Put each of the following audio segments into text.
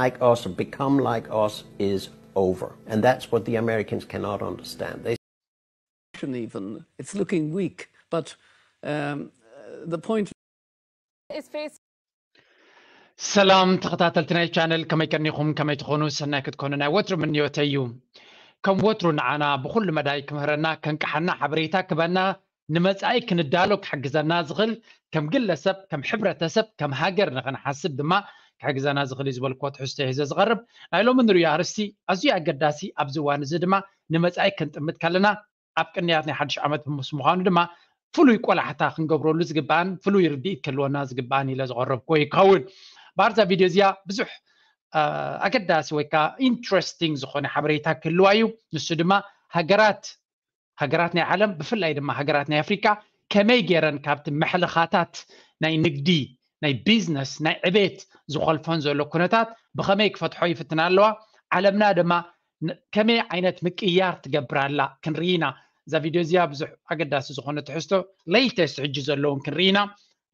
like us, become like us is over. And that's what the Americans cannot understand. They Even it's looking weak, but um, uh, the point is facing ሰላም ተኸታተልቲ ናይ ቻነል፣ ከመይ ቀኒኹም? ከመይ ትኾኑ? ሰናይ ክትኮኑ ናይ ወትሩ ምንዮተይ እዩ። ከም ወትሩ ንዓና ብኹሉ መዳይ ክምህረና፣ ከንቅሓና፣ ሓበሬታ ክበና፣ ንመጻኢ ክንዳሎ ክሕግዘና ዝኽእል፣ ከም ግለሰብ፣ ከም ሕብረተሰብ፣ ከም ሃገር ንኽንሓስብ ድማ ክሕግዘና ዝኽእል እዩ ዝበልክዎ ትሕዝቶ ሒዘ ዝቐርብ። ናይ ሎሚ ንሪኦ ኣርእስቲ ኣዝዩ ኣገዳሲ፣ ኣብዚ እዋን እዚ ድማ ንመጻኢ ክንጥምት ከለና ኣብ ቅንያት ናይ ሓድሽ ዓመት ምስ ምዃኑ ድማ ፍሉይ ቆላሕታ ክንገብረሉ ዝግባእን ፍሉይ ርድኢት ክህልወና ዝግባእን ኢለ ዝቐረብክዎ ይኸውን። እምበኣር እዛ ቪድዮ እዚኣ ብዙሕ አ፣ ኣገዳሲ ወይ ከዓ ኢንትረስቲንግ ዝኾነ ሓበሬታ ክህልዋ እዩ። ንሱ ድማ ሃገራት ሃገራት ናይ ዓለም ብፍላይ ድማ ሃገራት ናይ ኣፍሪካ ከመይ ገይረን ካብቲ መሕለኻታት ናይ ንግዲ ናይ ቢዝነስ ናይ ዕቤት ዝኾልፈን ዘሎ ኩነታት ብኸመይ ክፈትሖ ይፍትና ኣለዋ። ዓለምና ድማ ን- ከመይ ዓይነት ምቅያር ትገብር ኣላ ክንርኢ ኢና። እዛ ቪድዮ እዚኣ ብዙሕ ኣገዳሲ ዝኾነ ትሕዝቶ ሌተስት ሕጂ ዘለውን ክንርኢ ኢና።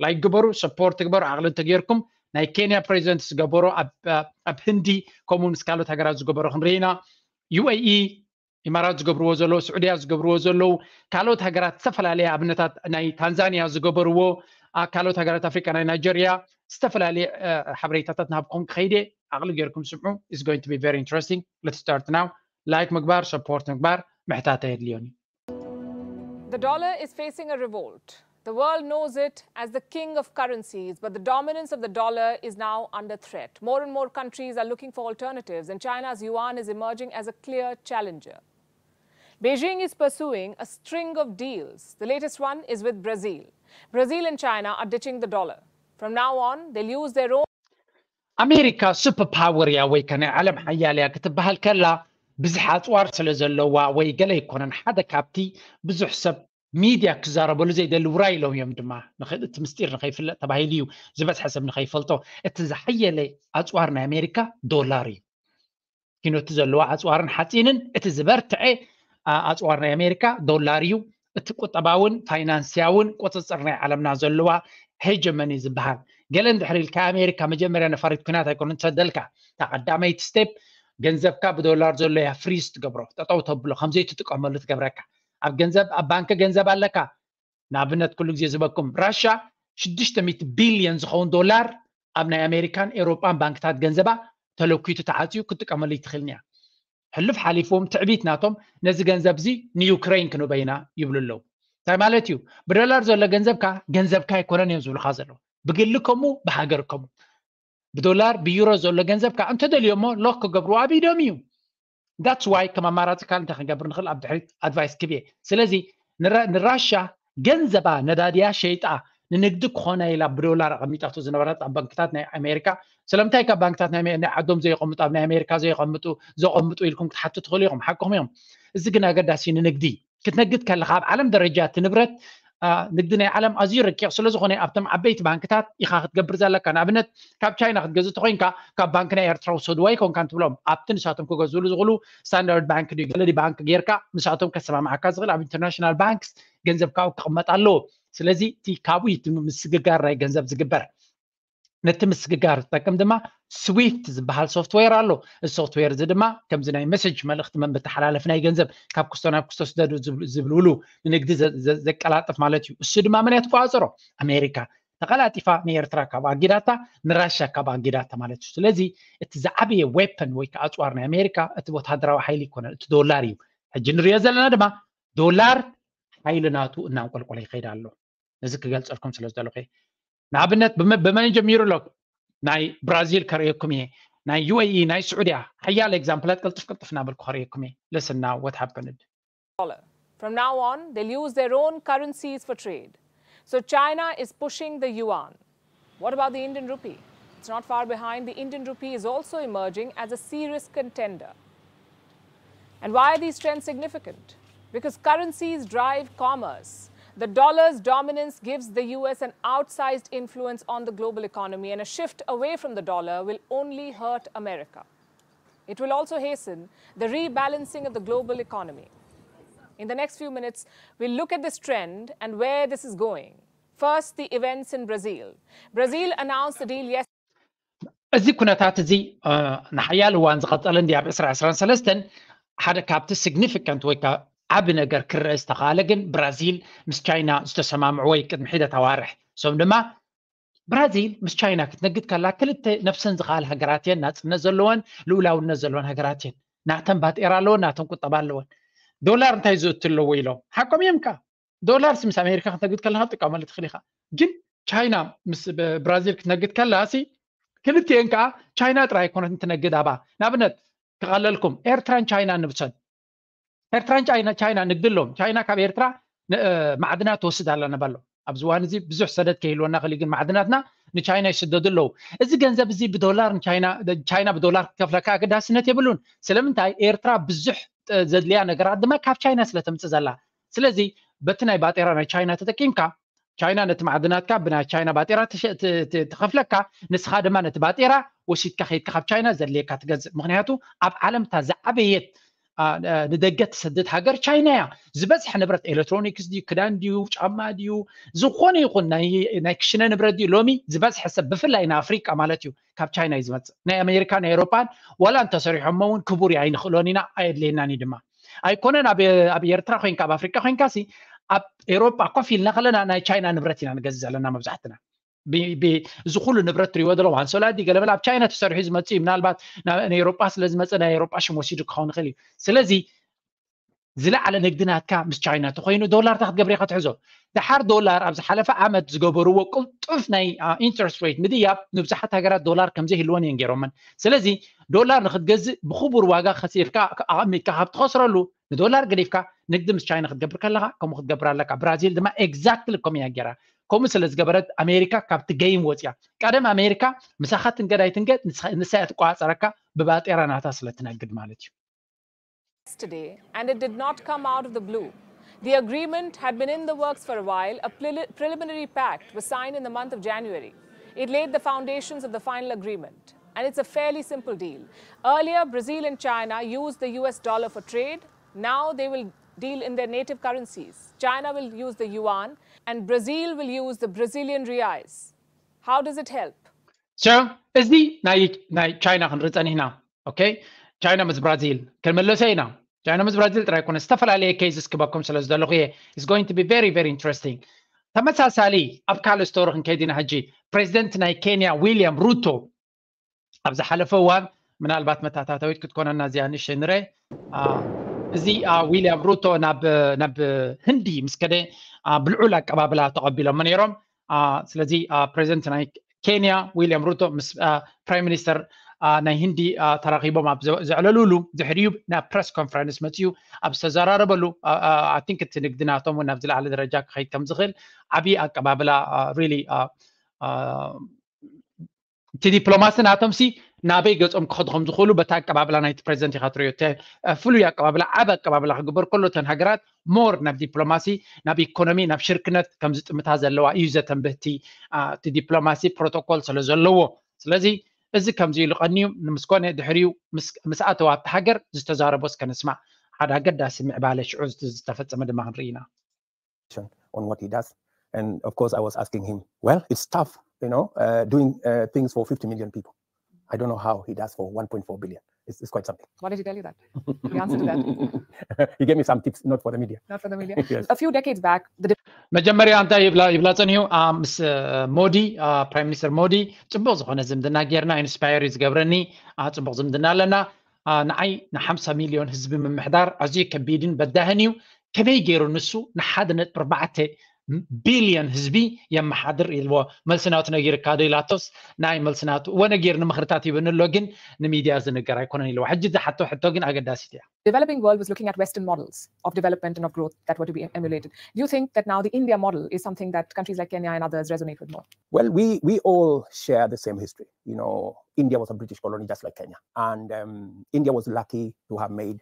ላይክ ግበሩ፣ ሰፖርት ግበሩ። ዓቕሊ እንተጌርኩም ናይ ኬንያ ፕሬዚደንት ዝገበሮ ኣብ ኣብ ህንዲ ከምኡ ምስ ካልኦት ሃገራት ዝገበሮ ክንርኢ ኢና። ዩ ኤ ኢ ኢማራት ዝገብርዎ ዘለዉ፣ ስዑድያ ዝገብርዎ ዘለዉ፣ ካልኦት ሃገራት ዝተፈላለየ ኣብነታት ናይ ታንዛንያ ዝገበርዎ፣ ኣ፣ ካልኦት ሃገራት ኣፍሪቃ ናይ ናይጀርያ ዝተፈላለየ እ፣ ሓበሬታታት ናብኩም ክኸይደ ዓቕሊ ጌርኩም ስምዑ። It's going to be very interesting. Let's start now. ላይክ ምግባር ሰፖርት ምግባር ምሕታታ የድልዮኒ። The dollar is facing a revolt. The world knows it as the king of currencies, but the dominance of the dollar is now under threat. More and more countries are looking for alternatives, and China's yuan is emerging as a clear challenger. Beijing is pursuing a string of deals. The latest one is with Brazil. Brazil and China are ditching the dollar. From now on, they'll use their own ኣሜሪካ ሱፐር ፓወር እያ ወይ ከ ናይ ዓለም ሓያል እያ ክትበሃል ከላ ብዙሕ ኣፅዋር ስለ ዘለዋ ወይ ገለ ኣይኮነን። ሓደ ካብቲ ብዙሕ ሰብ ሚድያ ክዛረበሉ ዘይደሊ ውራይ ኢሎም እዮም ድማ ንኸ- እቲ ምስጢር ንኸይፍለጥ ተባሂሉ እዩ ዝበዝሐ ሰብ ንኸይፈልጦ። እቲ ዝሓየለ ኣፅዋር ናይ ኣሜሪካ ዶላር እዩ። ኪኖቲ ዘለዋ ኣፅዋርን ሓፂንን እቲ ዝበርትዐ ኣ- ኣፅዋር ናይ ኣሜሪካ ዶላር እዩ። እቲ ቁጠባውን ፋይናንስያውን ቁፅፅር ናይ ዓለምና ዘለዋ ሄጀመኒ ዝበሃል ገለ እንድሕር ኢልካ ኣሜሪካ መጀመርያ ነፋሪት ኩናት ኣይኮነ ትሰደልካ። እታ ቀዳመይቲ ስቴፕ ገንዘብካ ብዶላር ዘሎ እያ ፍሪዝ ትገብሮ፣ ጠጠው ተብሎ፣ ከምዘይትጥቀመሉ ትገብረካ። ኣብ ገንዘብ ኣብ ባንክ ገንዘብ ኣለካ። ንኣብነት ኩሉ ግዜ ዝበኩም ራሻ ሽዱሽተ ሚእቲ ቢልዮን ዝኸውን ዶላር ኣብ ናይ ኣሜሪካን ኤውሮጳን ባንክታት ገንዘባ ተለኪቱ ተዓፅዩ ክትጥቀመሉ ይትኽእልን እያ። ሕሉፍ ሓሊፎም ትዕቢት ናቶም ነዚ ገንዘብ እዚ ንዩክሬን ክንበይና ይብሉ ኣለዉ። እንታይ ማለት እዩ? ብዶላር ዘሎ ገንዘብካ ገንዘብካ ኣይኮነን እዮም ዝብሉካ ዘለዉ። ብግሊ ከምኡ ብሃገር ከምኡ። ብዶላር ብዩሮ ዘሎ ገንዘብካ እንተደልዮ እሞ ሎክ ክገብርዎ ኣብ ኢዶም እዩ። That's why ከም ኣማራፂ ካል እንታይ ክንገብር ንኽእል ኣብ ድሕሪት ኣድቫይስ ክብ እየ። ስለዚ ንራ- ንራሻ ገንዘባ ነዳድያ ሸይጣ ንንግዲ ክኾና ኢላ ብዶላር ኣቐሚጣቶ ዝነበረት ኣብ ባንክታት ናይ ኣሜሪካ ስለምንታይ ካብ ባንክታት ናይ ኣሜ- ናይ ዓዶም ዘየቐምጡ ኣብ ናይ ኣሜሪካ ዘየቐምጡ ዘቐምጡ ኢልኩም ክትሓቱ ትኽእሉ ኢኹም። ሓቅኹም እዮም። እዚ ግን ኣገዳሲ ንንግዲ ክትነግድ ከለካ ኣብ ዓለም ደረጃ እቲ ንብረት ኣ፣ ንግዲ ናይ ዓለም ኣዝዩ ረቂቕ ስለ ዝኾነ ኣብቶም ዓበይቲ ባንክታት ኢኻ ክትገብር ዘለካ። ንኣብነት ካብ ቻይና ክትገዝእ ተኮይንካ ካብ ባንክ ናይ ኤርትራ ውሰድዋ ይኮንካን ትብሎም። ኣብቲ ንሳቶም ክገዝእሉ ዝኽእሉ ስታንዳርድ ባንክ ድዩ ገለ ድዩ ባንክ ጌርካ ንሳቶም ከሰማምዓካ ዝኽእል ኣብ ኢንተርናሽናል ባንክስ ገንዘብካ ክቕመጥ ኣለዎ። ስለዚ እቲ ካብኡ እዩ እቲ ምስግጋር ናይ ገንዘብ ዝግበር። ነቲ ምስግጋር ዝጠቅም ድማ ስዊፍት ዝበሃል ሶፍትዌር ኣሎ። እዚ ሶፍትዌር እዚ ድማ ከምዚ ናይ መሰጅ መልእኽቲ መተሓላለፊ ናይ ገንዘብ ካብ ክስቶ ናብ ክስቶ ስደዱ ዝብሉ- ዝብልውሉ ንንግዲ ዘ- ዘ- ዘቀላጥፍ ማለት እዩ። እሱ ድማ መን እያ ትቆፃፀሮ? ኣሜሪካ። ተቀላጢፋ ንኤርትራ ካብ ኣጊዳታ ንራሻ ካብ ኣጊዳታ ማለት እዩ። ስለዚ እቲ ዝዓበየ ዌፐን ወይ ከዓ ኣፅዋር ናይ ኣሜሪካ እቲ ወታደራዊ ሓይሊ ይኮነን፣ እቲ ዶላር እዩ። ሕጂ ንሪኦ ዘለና ድማ ዶላር ሓይሊ ናቱ እናንቆልቆለ ይኸይድ ኣሎ። ነዚ ክገልፀልኩም ስለ ዝደለኹ እየ። ንኣብነት ብመ- ብመን ጀሚሩ ኣሎ? ናይ ብራዚል ከርእየኩም እየ፣ ናይ ዩ ኤ ኢ፣ ናይ ስዑድያ ሓያለ ኤግዛምፕላት ቅልጥፍ ቅልጥፍ እናበልኩ ከርእየኩም እየ። Listen now what happened. From now on, they'll use their own currencies for trade. So China is pushing the yuan. What about the Indian rupee? It's not far behind. The Indian rupee is also emerging as a serious contender. And why are these trends significant? Because currencies drive commerce. The dollar's dominance gives the U S an outsized influence on the global economy, and a shift away from the dollar will only hurt America. It will also hasten the rebalancing of the global economy. In the next few minutes, we'll look at this trend and where this is going. First, the events in Brazil. Brazil announced a deal yesterday. እዚ ኩነታት እዚ ንሓያል እዋን ዝቐጸለ እንዲ ኣብ ዕስራ ዕስራን ሰለስተን ሓደ ካብቲ ሲግኒፊካንት ወይ ዓቢ ነገር ክረአ ዝተኻለ ግን ብራዚል ምስ ቻይና ዝተሰማምዑ ወይ ቅድሚ ሒደት ኣዋርሕ እሶም ድማ ብራዚል ምስ ቻይና ክትነግድ ከላ ክልተ ነፍሰን ዝኻል ሃገራት እየን ናጽነት ዘለወን ልኡላውነት ዘለወን ሃገራት እየን ናተን ባጤራ ኣለወን ናተን ቁጠባ ኣለወን ዶላር እንታይ ዝእቱ ኣለዎ ኢሎም ሓቆም እዮም ከ ዶላር ምስ ኣሜሪካ ክትነግድ ከለካ ትጥቀመሉ ትኽእል ኢኻ ግን ቻይና ምስ ብራዚል ክትነግድ ከላ ሲ ክልቲኤን ከዓ ቻይና ጥራይ ኣይኮነት እንትነግድ ኣባ ንኣብነት ክቐለልኩም ኤርትራን ቻይና ንብሰን ኤርትራን ቻይና ቻይና ንግዲ ኣለዎም ቻይና ካብ ኤርትራ ማዕድናት ትወስድ ኣለና በሎ ኣብዚ ዋን እዚ ብዙሕ ሰደድ ከይህልወና ክእል ግን ማዕድናትና ንቻይና ይስደዱ ኣለዉ እዚ ገንዘብ እዚ ብዶላር ቻይና ብዶላር ክከፍለካ ኣገዳስነት የብሉን ስለምንታይ ኤርትራ ብዙሕ ዘድልያ ነገራት ድማ ካብ ቻይና ስለ ተምፅእ ዘላ ስለዚ በቲ ናይ ባጤራ ናይ ቻይና ተጠቂምካ ቻይና ነቲ ማዕድናትካ ብናይ ቻይና ባጤራ ትኸፍለካ ንስኻ ድማ ነቲ ባጤራ ወሲድካ ከይድካ ካብ ቻይና ዘድልየካ ትገዝእ ምክንያቱ ኣብ ዓለምታ ዝዓበየት ንደገ ትሰድድ ሃገር ቻይና እያ ዝበዝሐ ንብረት ኤሌክትሮኒክስ ድዩ ክዳን ድዩ ጫማ ድዩ ዝኾነ ይኹን ናይ ክሽነ ንብረት ድዩ ሎሚ ዝበዝሐ ሰብ ብፍላይ ንኣፍሪቃ ማለት እዩ ካብ ቻይና እዩ ዝመፅእ ናይ ኣሜሪካ ናይ ኤሮፓን ዋላ እንተሰሪሖሞ እውን ክቡር ኣይንኽእሎን ኢና ኣየድልየናን እዩ ድማ ኣይኮነን ኣብ ኤርትራ ኮይንካ ኣብ ኣፍሪቃ ኮይንካ ሲ ኣብ ኤሮፓ ኮፍ ኢልና ከለና ናይ ቻይና ንብረት ኢና ንገዝእ ዘለና መብዛሕትና እዚ ኩሉ ንብረት ትሪእዎ ዘለኹም ኣንሶላ ድዩ ገለመለ ኣብ ቻይና ተሰሪሑ ዝመፅእ እዩ ምናልባት ንኤሮጳ ስለ ዝመፀ ናይ ኤሮጳ ሽም ወሲዱ ክኸውን ይኽእል እዩ ስለዚ ዝለዓለ ንግዲ ናትካ ምስ ቻይና ተኮይኑ ዶላር ታ ክትገብር ኢኻ ትሕዞ ደሓር ዶላር ኣብ ዝሓለፈ ዓመት ዝገበርዎ ቅልጡፍ ናይ ኢንትረስት ሬት ምድያብ ንብዙሓት ሃገራት ዶላር ከምዘይህልወን እየን ገይሮመን ስለዚ ዶላር ንክትገዝእ ብክቡር ዋጋ ከሲርካ ኣቐሚጥካ ካብ ትኸስረሉ ንዶላር ገዲፍካ ንግዲ ምስ ቻይና ክትገብር ከለካ ከምኡ ክትገብር ኣለካ ብራዚል ድማ ኤግዛክትሊ ከምኡ እያ ገይራ ከምኡ ስለ ዝገበረት ኣሜሪካ ካብቲ ገይም ወፅያ ቀደም ኣሜሪካ ምሳኻ ትንገድ ኣይትንገድ ንሳ እያ ትቆፃፀረካ ብባጤራ ናታ ስለ ትነግድ ማለት እዩ Today, and it did not come out of the blue. The agreement had been in the works for a while, a preliminary pact was signed in the month of January. It laid the foundations of the final agreement, and it's a fairly simple deal. Earlier, Brazil and China used the U S dollar for trade. Now they will deal in their native currencies. China will use the yuan, and Brazil will use the Brazilian reais. How does it help? So, እዚ ናይ ቻይና ክንርኢ ጸኒሕና okay ቻይና ምስ ብራዚል ክንመለሰ ኢና ቻይና ምስ ብራዚል ጥራይ ኮነ ዝተፈላለየ cases ክበኩም ስለ ዝደለኹ እየ it's going to be very very interesting ተመሳሳሊ ኣብ ካልእ ስቶሪ ክንከይድ ኢና ሕጂ ፕሬዚደንት ናይ ኬንያ ዊልያም ሩቶ ኣብ ዝሓለፈ እዋን ምናልባት መታታተዊት ክትኮነና እዚኣ ንእሽተይ ንረ እዚ ዊልያም ሩቶ ናብ ህንዲ ምስ ከደ ብልዑል ኣቀባብላ ተቐቢሎሞ ነይሮም ስለዚ ፕሬዚደንት ናይ ኬንያ ዊልያም ሩቶ ምስ ፕራይም ሚኒስተር ናይ ህንዲ ተራኺቦም ኣብ ዘዕለሉሉ ድሕሪኡ ናብ ፕረስ ኮንፈረንስ መፅኡ ኣብ ዝተዘራረበሉ ኣቲንክ እቲ ንግዲ ናቶም እውን ናብ ዝለዓለ ደረጃ ክኸይድ ከም ዝኽእል ዓብዪ ኣቀባብላ ሪሊ እቲ ዲፕሎማሲ ናቶም ሲ ናበይ ገጾም ክኸዱ ከም ዝኽእሉ በቲ ኣቀባብላ ናይቲ ፕሬዚደንት ኢኻ ትሪዮ ፍሉይ ኣቀባብላ ዓብ ኣቀባብላ ክግበር ከሎ እተን ሃገራት ሞር ናብ ዲፕሎማሲ ናብ ኢኮኖሚ ናብ ሽርክነት ከም ዝጥምታ ዘለዋ እዩ ዘተንብህቲ እቲ ዲፕሎማሲ ፕሮቶኮል ስለ ዘለዎ ስለዚ እዚ ከምዚ ኢሉ ቀንዩ ንምስኮነ ድሕሪኡ ምስ ኣተዋ ኣብቲ ሃገር ዝተዛረቦ እስከ ንስማዕ ሓደ ኣገዳሲ ምዕባለ ሽዑ ዝተፈጸመ ድማ ክንርኢ ኢና on what he does. And of course, I was asking him, well, it's tough, you know, uh, doing uh, things for fifty million people. I don't know how he does for one point four billion. It's, it's quite something. What did he tell you that? The answer to that? He gave me some tips, not for the media. Not for the media. Yes. A few decades back, the መጀመርያ እንታይ ይብላ ይብላ ጸኒሑ ምስ ሞዲ ፕራይም ሚኒስተር ሞዲ ጽቡቕ ዝኾነ ዝምድና ጌርና ኢንስፓየር እዩ ዝገብረኒ ጽቡቕ ዝምድና ኣለና ንዓይ ን50 ሚልዮን ህዝቢ ምምሕዳር ኣዝዩ ከቢድን በዳህን እዩ ከመይ ገይሩ ንሱ ንሓደ ነጥቢ ኣርባዕተ ቢልዮን ህዝቢ የመሓድር ኢልዎ መልስናቱ ነጊርካ ዶ ኢላቶስ ናይ መልስናቱ እወ ነጊር ንምኽርታት ይብኒ ኣሎ ግን ንሚድያ ዝንገር ኣይኮነን ኢልዎ ሕጂ ዝሓቶ ሕቶ ግን ኣገዳሲት እያ developing world was looking at Western models of development and of growth that were to be emulated. Do you think that now the India model is something that countries like Kenya and others resonate with more? Well, we, we all share the same history. You know, India was a British colony just like Kenya. And um, India was lucky to have made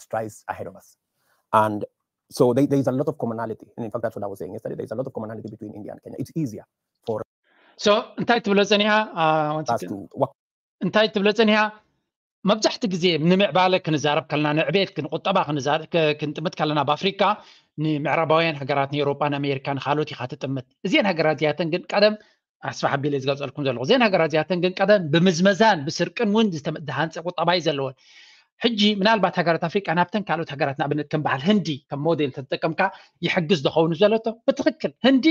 strides ahead of us. And so they, there's a lot of commonality. And in fact, that's what I was saying yesterday. There's a lot of commonality between India and Kenya. It's easier for so እንታይ ትብሎ ጸኒሓ us to work እንታይ ትብሎ ጸኒሓ መብዛሕቲ ግዜ ንምዕባለ ክንዛረብ ከለና ንዕቤት ክንቁጠባ ክንጥምት ከለና ኣብ ኣፍሪካ ንምዕራባውያን ሃገራት ንኤሮጳ ንኣሜሪካ ንካልኦት ኢካ ትጥምት እዚአን ሃገራት እዚኣተን ግን ቀደም ኣስፋሕ ኣቢለ ዝገልፀልኩም ዘለኹ። እዘን ሃገራት እዚኣተን ግን ቀደም ብምዝመዛን ብስርቅን እውን ዝተመ- ዝሃንፀ ቁጠባ እዩ ዘለወን። ሕጂ ምናልባት ሃገራት ኣፍሪቃ ናብተን ካልኦት ሃገራት ንኣብነት ከም በዓል ህንዲ ከም ሞዴል ተጠቀምካ ይሕግዝ ዝኸውን ዘለቶ ብትኽክል። ህንዲ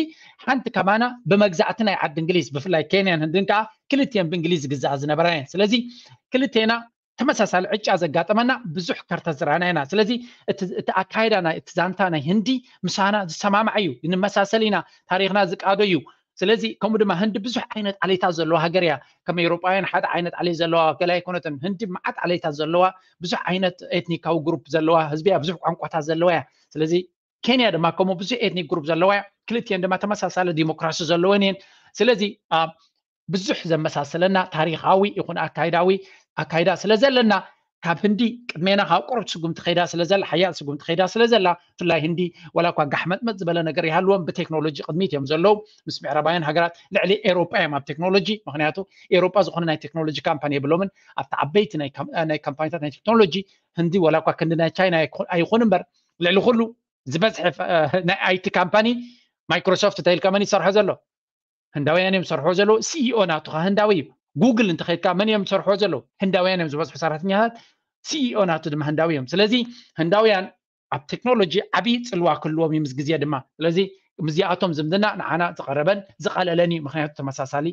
ሓንቲ ከማና ብመግዛእቲ ናይ ዓዲ እንግሊዝ ብፍላይ ኬንያን ህንድን ከዓ ክልቲኤን ብእንግሊዝ ዝግዛኣ ዝነበራ እየን። ስለዚ ክልቴና ተመሳሳሊ ዕጫ ዘጋጠመና ብዙሕ ከርተት ዝረኣና ኢና። ስለዚ እቲ ኣካይዳ ናይ እቲ ዛንታ ናይ ህንዲ ምሳና ዝሰማማዕ እዩ፣ ንመሳሰል ኢና፣ ታሪኽና ዝቃዶ እዩ። ስለዚ ከምኡ ድማ ህንዲ ብዙሕ ዓይነት ዓሌታት ዘለዋ ሃገር እያ። ከም ኤውሮጳውያን ሓደ ዓይነት ዓሌት ዘለዋ ገላ ኣይኮነትን። ህንዲ መዓት ዓሌታት ዘለዋ፣ ብዙሕ ዓይነት ኤትኒካዊ ግሩፕ ዘለዋ ህዝቢ እያ፣ ብዙሕ ቋንቋታት ዘለዋ እያ። ስለዚ ኬንያ ድማ ከምኡ ብዙሕ ኤትኒክ ግሩፕ ዘለዋ እያ። ክልቲኤን ድማ ተመሳሳሊ ዲሞክራሲ ዘለወን እየን። ስለዚ ብዙሕ ዘመሳሰለና ታሪኻዊ ይኹን ኣካይዳዊ ኣካይዳ ስለ ዘለና ካብ ህንዲ ቅድሜና ካብ ቁሩብ ስጉምቲ ከይዳ ስለ ዘላ ሓያል ስጉምቲ ከይዳ ስለ ዘላ ብፍላይ ህንዲ ዋላ እኳ ጋሕመጥመጥ ዝበለ ነገር ይሃልዎም ብቴክኖሎጂ ቅድሚት እዮም ዘለዉ ምስ ምዕራባውያን ሃገራት ልዕሊ ኤሮጳ እዮም ኣብ ቴክኖሎጂ ምክንያቱ ኤሮጳ ዝኾነ ናይ ቴክኖሎጂ ካምፓኒ የብሎምን ኣብቲ ዓበይቲ ናይ ካምፓኒታት ናይ ቴክኖሎጂ ህንዲ ዋላ እኳ ክንዲ ናይ ቻይና ኣይኮን እምበር ልዕሊ ኩሉ ዝበዝሐ ናይ ኣይቲ ካምፓኒ ማይክሮሶፍት ተይልካ መን ይሰርሖ ዘሎ ህንዳውያን እዮም ዝሰርሕዎ ዘለዉ ሲኢኦ ናቱ ከዓ ህንዳዊ እዩ ጉግል እንተኸይድካ መን እዮም ዝሰርሕዎ ዘለዉ ህንዳውያን እዮም ዝበዝሑ ሰራሕተኛታት ሲኢኦ ናቱ ድማ ህንዳዊ እዮም ስለዚ ህንዳውያን ኣብ ቴክኖሎጂ ዓብዪ ፅልዋ ክህልዎም እዩ ምስ ግዜ ድማ ስለዚ ምስዚኣቶም ዝምድና ንዓና ዝቐረበን ዝቐለለን እዩ ምክንያቱ ተመሳሳሊ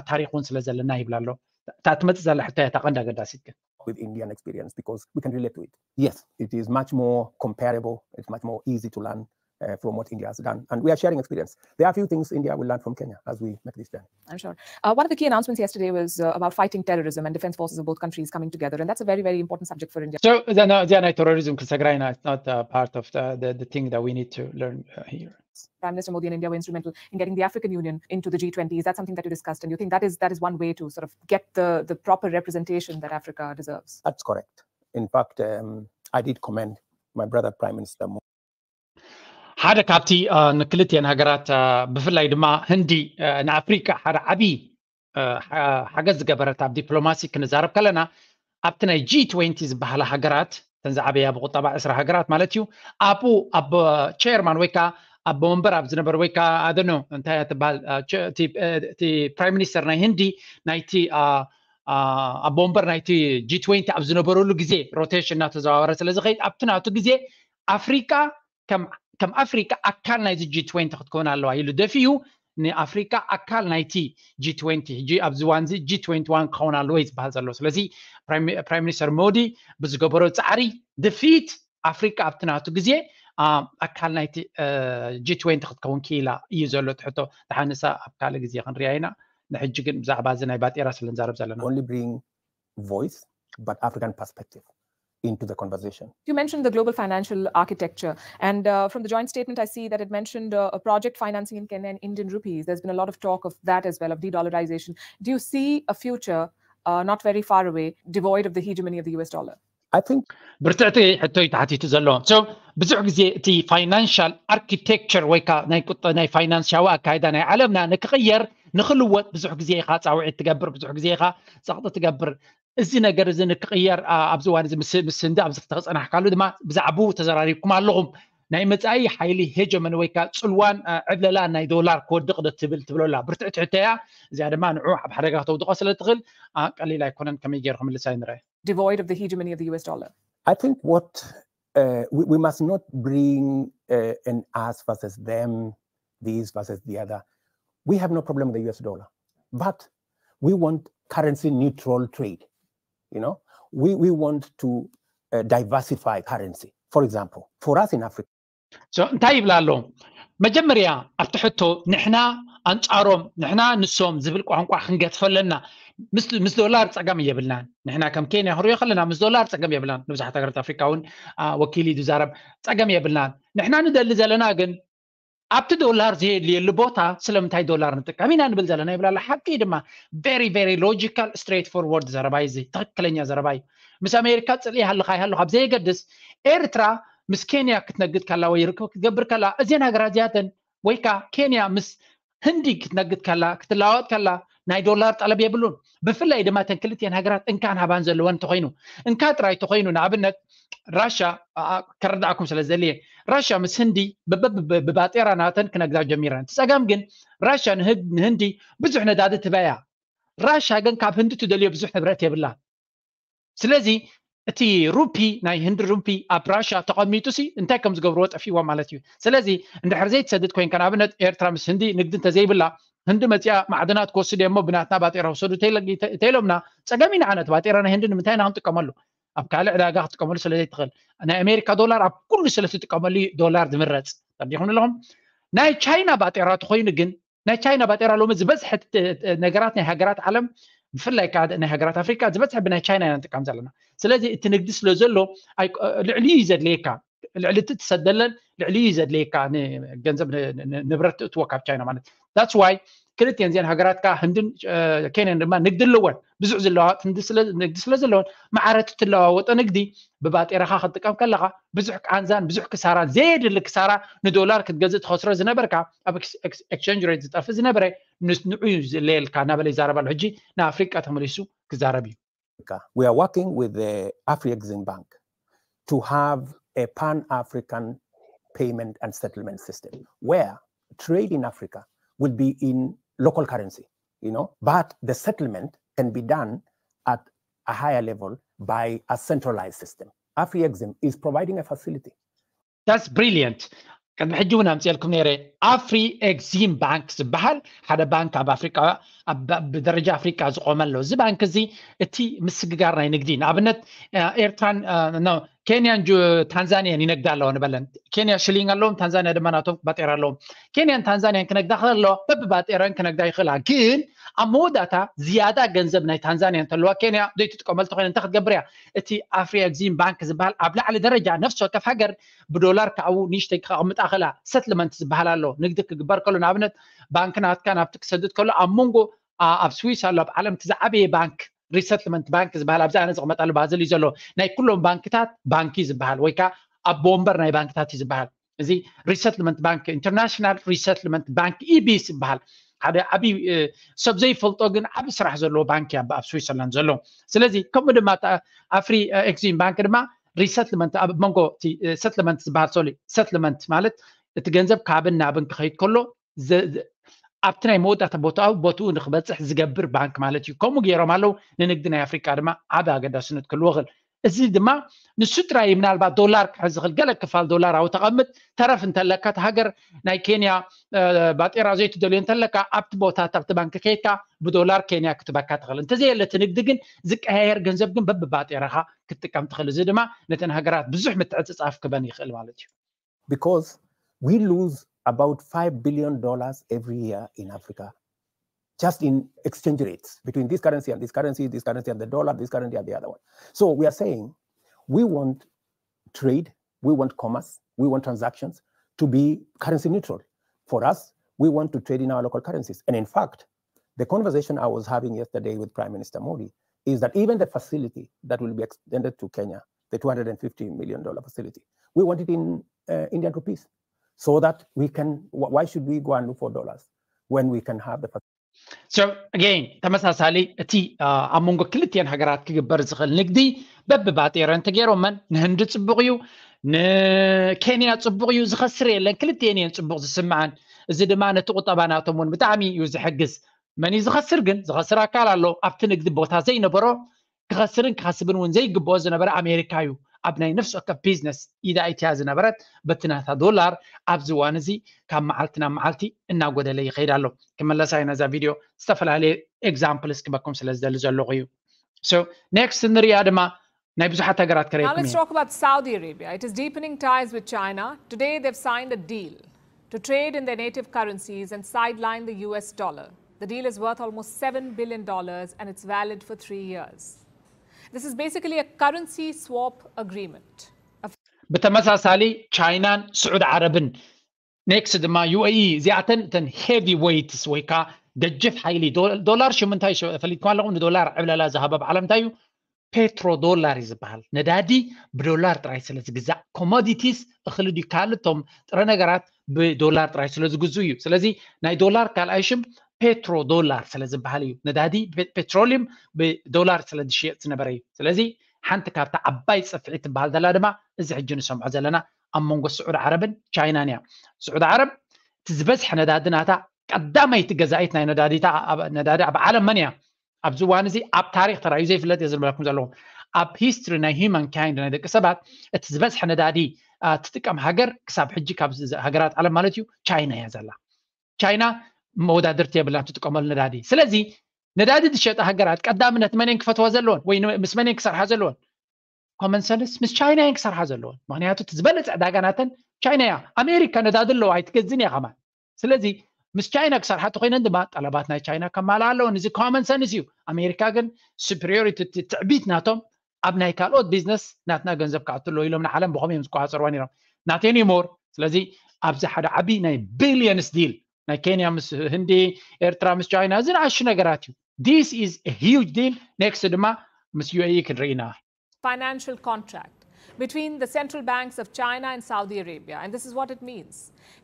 ታሪክ እውን ስለ ዘለና ይብላ ኣሎ እታ ትመፅእ ዘላ ሕቶ እያ እታ ቀንዲ ኣገዳሲት ግን with Indian experience because we can relate to it. Yes, it is much more comparable, it's much more easy to learn uh, from what India has done. And we are sharing experience. There are a few things India will learn from Kenya as we make this journey. I'm sure. Uh, one of the key announcements yesterday was uh, about fighting terrorism and defense forces of both countries coming together. And that's a very, very important subject for India. So, the, no, the terrorism, because it's not uh, part of the, the, the thing that we need to learn uh, here. Prime Minister Modi and India were instrumental in getting the African Union into the G twenty. Is that something that you discussed? And you think that is that is one way to sort of get the, the proper representation that Africa deserves? That's correct. In fact, um, I did commend my brother Prime Minister Modi. ሓደ ካብቲ ንክልቲኤን ሃገራት ብፍላይ ድማ ህንዲ ንኣፍሪካ ሓደ ዓብዪ ሓገዝ ዝገበረት ኣብ ዲፕሎማሲ ክንዛረብ ከለና ኣብቲ ናይ ጂ ትዌንቲ ዝበሃላ ሃገራት እተን ዝዓበያ ብቁጠባ ዕስራ ሃገራት ማለት እዩ ኣብኡ ኣብ ቸርማን ወይ ከዓ ኣብ ወንበር ኣብ ዝነበር ወይ ከዓ ኣደኖ እንታይ ትበሃል እቲ ፕራይም ሚኒስተር ናይ ህንዲ ናይቲ ኣብ ወንበር ናይቲ ጂ ትዌንቲ ኣብ ዝነበረሉ ግዜ ሮቴሽን እናተዘዋወረ ስለ ዝኸይድ ኣብቲ ናቱ ግዜ ኣፍሪቃ ከም ኣፍሪቃ ኣካል ናይዚ ጂ ትዌንቲ ክትከውን ኣለዋ ኢሉ ደፊኡ ንኣፍሪቃ ኣካል ናይቲ ጂ ትዌንቲ ሕጂ ኣብዚ ዋንዚ ጂ ትዌንቲ ዋን ክኸውን ኣለዎ እዩ ዝበሃል ዘሎ ስለዚ ፕራይም ሚኒስተር ሞዲ ብዝገበሮ ፃዕሪ ድፊት ኣፍሪቃ ኣብቲ ናቱ ግዜ ኣካል ናይቲ ጂ ትዌንቲ ክትከውን ክኢላ እዩ ዘሎ ትሕቶ ተሓንሳ ኣብ ካልእ ግዜ ክንሪያ ኢና ንሕጂ ግን ብዛዕባ እዚ ናይ ባጤራ ስለ ንዛረብ ዘለና only bring voice but African perspective into the conversation. You mentioned the global financial architecture, and uh, from the joint statement, I see that it mentioned uh, a project financing in Kenya in Indian rupees. There's been a lot of talk of that as well, of de dollarization. Do you see a future uh, not very far away, devoid of the hegemony of the U S dollar? I think ብርትዕቲ ሕቶይ ተሓቲቱ ዘሎ so ብዙሕ ግዜ እቲ ፋይናንሻል ኣርኪቴክቸር ወይ ከዓ ናይ ቁጠ ናይ ፋይናንሻዊ ኣካይዳ ናይ ዓለምና ንክቕየር ንክልወጥ ብዙሕ ግዜ ኢኻ ፃውዒት ትገብር ብዙሕ ግዜ ኢኻ ፀቕጢ ትገብር እዚ ነገር እዚ ንክቕየር ኣብዚ እዋን እዚ ምስ ህንዲ ኣብዚ ክተፀናሕካሉ ድማ ብዛዕባኡ ተዘራሪብኩም ኣለኹም ናይ መፃኢ ሓይሊ ሄጀመን ወይ ከዓ ፅልዋን ዕብለላን ናይ ዶላር ክወድቕ ዶ ትብል ትብሎ ኣላ ብርትዕቲ ሕቶ እያ እዚኣ ድማ ንዑ ኣብ ሓደጋ ክተውድቆ ስለ ትኽእል ቀሊል ኣይኮነን ከመይ ገይሩ ክምልሳ ይንርአ devoid of the hegemony of the U S dollar? I think what uh, we, we must not bring uh, an us versus them, these versus the other. We have no problem with the U S dollar, but we want currency neutral trade. You know, we, we want to uh, diversify currency. For example, for us in Africa, እንታይ ይብላ ኣለዉ መጀመርያ ኣብቲ ሕቶ ንሕና ኣንጻሮም ንሕና ንሶም ዝብል ቋንቋ ክንገድፎ ኣለና ምስ ዶላር ጸገም የብልናን ንሕና ከም ኬንያ ክሪኦ ከለና ምስ ዶላር ጸገም የብልናን ንብዙሓት ሃገራት ኣፍሪካ እውን ወኪል እዩ ዝዛረብ ጸገም የብልናን ንሕና ንደሊ ዘለና ግን ኣብቲ ዶላር ዘየድልየሉ ቦታ ስለምንታይ ዶላር ንጥቀም ኢና ንብል ዘለና ይብላለ ሓቂ ድማ very very logical straight forward ዘረባ እዩ ትክክለኛ ዘረባ እዩ ምስ ኣሜሪካ ፅልኢ ሃለካ ይሃለካ ብዘየገድስ ኤርትራ ምስ ኬንያ ክትነግድ ከላ ወይ ርክብ ክትገብር ከላ እዚን ሃገራት እዚኣተን ወይ ከዓ ኬንያ ምስ ህንዲ ክትነግድ ከላ ክትለዋወጥ ከላ ናይ ዶላር ጠለብ የብሉን። ብፍላይ ድማ እተን ክልቲኤን ሃገራት እንካን ሃባን ዘለወን እንተኮይኑ፣ እንካ ጥራይ እንተኮይኑ፣ ንኣብነት ራሻ፣ ከረዳእኩም ስለ ዘድልየ፣ ራሻ ምስ ህንዲ ብባጤራ ናተን ክነግዳ ጀሚረን። እቲ ፀገም ግን ራሻ ንህንዲ ብዙሕ ነዳዲ ትበያ። ራሻ ግን ካብ ህንዲ ትደልዮ ብዙሕ ንብረት የብላ። ስለዚ እቲ ሩፒ፣ ናይ ህንዲ ሩፒ ኣብ ራሻ ተቐሚጡ ሲ እንታይ ከም ዝገብርዎ ጠፊእዎ ማለት እዩ። ስለዚ እንድሕር ዘይትሰድድ ኮይንካ፣ ንኣብነት ኤርትራ ምስ ህንዲ ንግዲ እንተዘይብላ፣ ህንዲ መፂኣ ማዕድናት ክወስድ እሞ ብናትና ባጤራ ውሰዱ ተይሎምና፣ ፀገም ኢና። ነቲ ባጤራ ናይ ህንዲ ንምንታይ ኢና ክንጥቀመሉ? ኣብ ካልእ ዕዳጋ ክትጥቀመሉ ስለ ዘይትኽእል፣ ናይ ኣሜሪካ ዶላር ኣብ ኩሉ ስለ ትጥቀመሉ ዶላር ዝምረፅ። ተረዲኹም ኣለኹም? ናይ ቻይና ባጤራ ተኮይኑ ግን፣ ናይ ቻይና ባጤራ ሎሚ ዝበዝሐ ነገራት ናይ ሃገራት ዓለም፣ ብፍላይ ከዓ ናይ ሃገራት ኣፍሪካ ዝበዝሐ ብናይ ቻይና ኢና ንጥቀም ዘለና። ስለዚ እቲ ንግዲ ስለ ዘሎ ልዕሊ እዩ ዘድልየካ፣ ልዕሊ እቲ ትሰደለን ልዕሊ እዩ ዘድልየካ፣ ንገንዘብ ንብረት ትእትዎ ካብ ቻይና ማለት። That's why ክልቲኤን እዚአን ሃገራት ከዓ ህንድን ኬንያን ድማ ንግዲ ኣለወን። ብዙሕ ዝለዋወጥ ንግዲ ስለ ዘለወን፣ ማዕረ እቲ ትለዋወጦ ንግዲ ብባጤራኻ ክትጥቀም ከለኻ ብዙሕ ቃንዛን ብዙሕ ክሳራን፣ ዘየድሊ ክሳራ ንዶላር ክትገዝእ ትኸስሮ ዝነበርካ፣ ኣብ exchange rate ዝጠፍእ ዝነበረ ንዑ እዩ ዝለየልካ እናበለ ይዛረብ ኣሎ። ሕጂ ንኣፍሪቃ ተመሊሱ ክዛረብ እዩ። We are working with the Afri-Exim Bank to have a pan-African payment and settlement system where trade in Africa will be in local currency, you know, but the settlement can be done at a higher level by a centralized system. Afri-Exim is providing a facility. That's brilliant. ቅድሚ ሕጂ እውን ኣምፅኤልኩም ነይረ። ኣፍሪ ኤግዚም ባንክ ዝበሃል ሓደ ባንክ ኣብ ኣፍሪቃ፣ ብደረጃ ኣፍሪቃ ዝቆመ ኣሎ። እዚ ባንክ እዚ እቲ ምስግጋር ናይ ንግዲ፣ ንኣብነት ኤርትራን ኬንያን ታንዛንያን ይነግዳ ኣለዋ ንበለን። ኬንያ ሽሊንግ ኣለዎም፣ ታንዛንያ ድማ ናቶም ባጤራ ኣለዎም። ኬንያን ታንዛንያን ክነግዳ ከለዋ በብባጤራን ክነግዳ ይኽእላ። ግን ኣብ መወዳእታ ዝያዳ ገንዘብ ናይ ታንዛንያ እንተለዋ፣ ኬንያ ዘይትጥቀመሉ ተኮይና እንታይ ክትገብር እያ? እቲ ኣፍሪ ኤግዚም ባንክ ዝበሃል ኣብ ላዕሊ ደረጃ ነፍሲ ወከፍ ሃገር ብዶላር ካብኡ ንእሽተይ ከቕምጣ ክእላ። ሰትልመንት ዝበሃል ኣሎ። ንግዲ ክግበር ከሎ፣ ንኣብነት ባንክ ናትካ ናብቲ ክሰድድ ከሎ፣ ኣብ መንጎ ኣብ ስዊስ ኣሎ፣ ኣብ ዓለም እቲ ዝዓበየ ባንክ፣ ሪሰትልመንት ባንክ ዝበሃል ኣብዚ ኣነ ዝቕመጠሉ ባዝል እዩ ዘሎ። ናይ ኩሎም ባንክታት ባንክ እዩ ዝበሃል፣ ወይ ከዓ ኣቦ ወንበር ናይ ባንክታት እዩ ዝበሃል። እዚ ሪሰትልመንት ባንክ፣ ኢንተርናሽናል ሪሰትልመንት ባንክ፣ ኢቢስ ይበሃል። ሓደ ዓብዪ ሰብ ዘይፈልጦ ግን ዓብዪ ስራሕ ዘለዎ ባንክ እያ ኣብ ስዊትዘርላንድ ዘሎ። ስለዚ ከምኡ ድማ ኣፍሪ ኤግዚም ባንክ ድማ ሪሰትልመንት፣ ኣብ መንጎ ሰትልመንት ዝበሃል፣ ሶሪ፣ ሰትልመንት ማለት እቲ ገንዘብ ካብን ናብን ክኸይድ ከሎ ኣብቲ ናይ መወዳእታ ቦታኡ ቦትኡ ንክበፅሕ ዝገብር ባንክ ማለት እዩ። ከምኡ ገይሮም ኣለዉ። ንንግዲ ናይ ኣፍሪቃ ድማ ዓቢ ኣገዳስነት ክህልዎ ይኽእል። እዚ ድማ ንሱ ጥራይ ምናልባት ዶላር ክሕዝ ዝኽእል፣ ገለ ክፋል ዶላር ኣብኡ ተቐምጥ፣ ተረፍ እንተለካ፣ እቲ ሃገር ናይ ኬንያ ባጤራ ዘይትደልዮ እንተለካ፣ ኣብቲ ቦታ ኣብቲ ባንክ ከይድካ ብዶላር ኬንያ ክትበካ ትኽእል። እንተዘየለ እቲ ንግዲ ግን ዝቀያየር ገንዘብ ግን በብባጤራኻ ክትጥቀም ትኽእል። እዚ ድማ ነተን ሃገራት ብዙሕ ምትዕጽጻፍ ክበን ይኽእል ማለት እዩ። Because we lose about five billion dollars every year in Africa, just in exchange rates between this currency and this currency, this currency and the dollar, this currency and the other one. So we are saying we want trade, we want commerce, we want transactions to be currency neutral. For us, we want to trade in our local currencies. And in fact, the conversation I was having yesterday with Prime Minister Modi is that even the facility that will be extended to Kenya, the two hundred and fifty million dollar facility, we want it in uh, Indian rupees, so that we can. Why should we go and look for dollars when we can have the facility? So again, ተመሳሳሊ እቲ ኣብ መንጎ ክልቲኤን ሃገራት ክግበር ዝኽእል ንግዲ በብባጤረን ተገይሮመን፣ ንህንዲ ጽቡቕ እዩ፣ ንኬንያ ጽቡቕ እዩ፣ ዝኸስር የለን። ክልቲኤን እየን ጽቡቕ ዝስምዓን። እዚ ድማ ነቲ ቁጠባ ናቶም እውን ብጣዕሚ እዩ ዝሕግዝ። መን እዩ ዝኸስር ግን? ዝኸስር ኣካል ኣሎ። ኣብቲ ንግዲ ቦታ ዘይነበሮ፣ ክኸስርን ክኸስብን እውን ዘይግብኦ ዝነበረ ኣሜሪካ እዩ። ኣብ ናይ ነፍሲ ወከፍ ቢዝነስ ኢዳ ኢትያ ዝነበረት በቲ ናታ ዶላር ኣብዚ እዋን እዚ ካብ መዓልቲ ናብ መዓልቲ እናጎደለ ይኸይድ ኣሎ። ክመለሳ እዩ ነዛ ቪድዮ፣ ዝተፈላለየ ኤግዛምፕልስ ክበኩም ስለ ዝደሊ ዘለኹ እዩ። So ኔክስት ንሪኣ ድማ ናይ ብዙሓት ሃገራት Now ከርእየኩም let's እየ። talk about Saudi Arabia. It is deepening ties with China. Today they've signed a deal to trade in their native currencies and sideline the U S dollar. The deal is worth almost seven billion dollars and it's valid for three years. This is basically a currency swap agreement. ብተመሳሳሊ ቻይናን ስዑድ ዓረብን ኔክስት ድማ ዩ ኤ ኢ፣ እዚኣተን እተን ሄቪ ዌይትስ ወይ ከዓ ገጅፍ ሓይሊ። ዶላር ሽም እንታይ ፈሊጥኩም ኣለኹም? ንዶላር ዕብለላ ዝሃበ ኣብ ዓለም እንታይ እዩ? ፔትሮ ዶላር እዩ ዝበሃል። ነዳዲ ብዶላር ጥራይ ስለ ዝግዛእ፣ ኮሞዲቲስ፣ እኽሊ ድዩ ካልእ፣ እቶም ጥረ ነገራት ብዶላር ጥራይ ስለ ዝግዝኡ እዩ። ስለዚ ናይ ዶላር ካልኣይ ሽም ፔትሮ ዶላር ስለ ዝበሃል እዩ። ነዳዲ ፔትሮሊየም ብዶላር ስለ ዝሽየጥ ዝነበረ እዩ። ስለዚ ሓንቲ ካብታ ዓባይ ፅፍዒ ትበሃል ዘላ ድማ እዚ ሕጂ ንሰምዖ ዘለና ኣብ መንጎ ስዑድ ዓረብን ቻይናን እያ። ስዑድ ዓረብ እቲ ዝበዝሐ ነዳዲ ናታ ቀዳመይቲ ገዛኢት ናይ ነዳዲ ኣብ ዓለም መን እያ? ኣብዚ እዋን እዚ ኣብ ታሪክ ተራእዩ ዘይፍለጥ እየ ዝብለኩም ዘለኹ። ኣብ ሂስትሪ ናይ ሂማን ካይንድ ናይ ደቂ ሰባት እቲ ዝበዝሐ ነዳዲ ትጥቀም ሃገር ክሳብ ሕጂ ካብ ሃገራት ዓለም ማለት እዩ ቻይና እያ ዘላ። ቻይና መወዳድርቲ የብላን ትጥቀመሉ ነዳዲ። ስለዚ ነዳዲ ዝሸጣ ሃገራት ቀዳምነት መን እየን ክፈትዋ ዘለወን ወይ ምስ መን እየን ክሰርሓ ዘለወን? ኮመን ሰንስ ምስ ቻይና እየን ክሰርሓ ዘለወን። ምክንያቱ እቲ ዝበለፀ ዕዳጋ ናተን ቻይና እያ። ኣሜሪካ ነዳዲ ኣለዋ ኣይትገዝን እያ ከማን። ስለዚ ምስ ቻይና ክሰርሓ ተኮይነን ድማ ጠለባት ናይ ቻይና ከማልኣ ኣለወን። እዚ ኮመን ሰንስ እዩ። ኣሜሪካ ግን ሱፕሪዮሪቲ ትዕቢት ናቶም ኣብ ናይ ካልኦት ቢዝነስ ናትና ገንዘብ ክኣቱ ኣለዎ ኢሎም ንዓለም ብኸም እዮም ዝቆፃፀርዋ ነይሮም። ናቴን ሞር ስለዚ ኣብዚ ሓደ ዓቢ ናይ ቢልዮንስ ዲል ናይ ኬንያ ምስ ህንዲ ኤርትራ ምስ ቻይና እዚ ንኣሹ ነገራት እዩ። This is a huge deal. Next ድማ ምስ ዩ ኤ ኢ ክንርኢ ኢና። Financial contract between the central banks of China and Saudi Arabia, and this is what it means.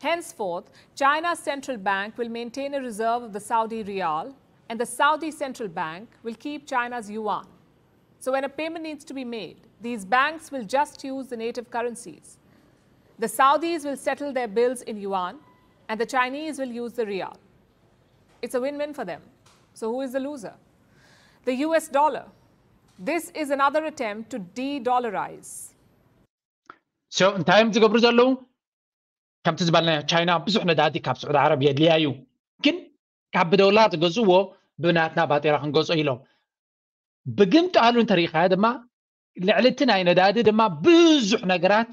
Henceforth, China's central bank will maintain a reserve of the Saudi riyal, and the Saudi central bank will keep China's yuan. So when a payment needs to be made, these banks will just use the native currencies. The Saudis will settle their bills in yuan, and the Chinese will use the riyal. It's a win-win for them. So who is the loser? The U S dollar. This is another attempt to de-dollarize. So እንታይ እዮም ዝገብሩ ዘለዉ? ከምቲ ዝበልናዮ ቻይና ብዙሕ ነዳዲ ካብ ስዑዲ ዓረብ የድልያ እዩ፣ ግን ካብ ብዶላር ዝገዝእዎ ብናትና ባጤራ ክንገዝኦ ኢሎም። ብግምጣሉ እንተሪኢኻዮ ድማ ልዕሊ እቲ ናይ ነዳዲ ድማ ብዙሕ ነገራት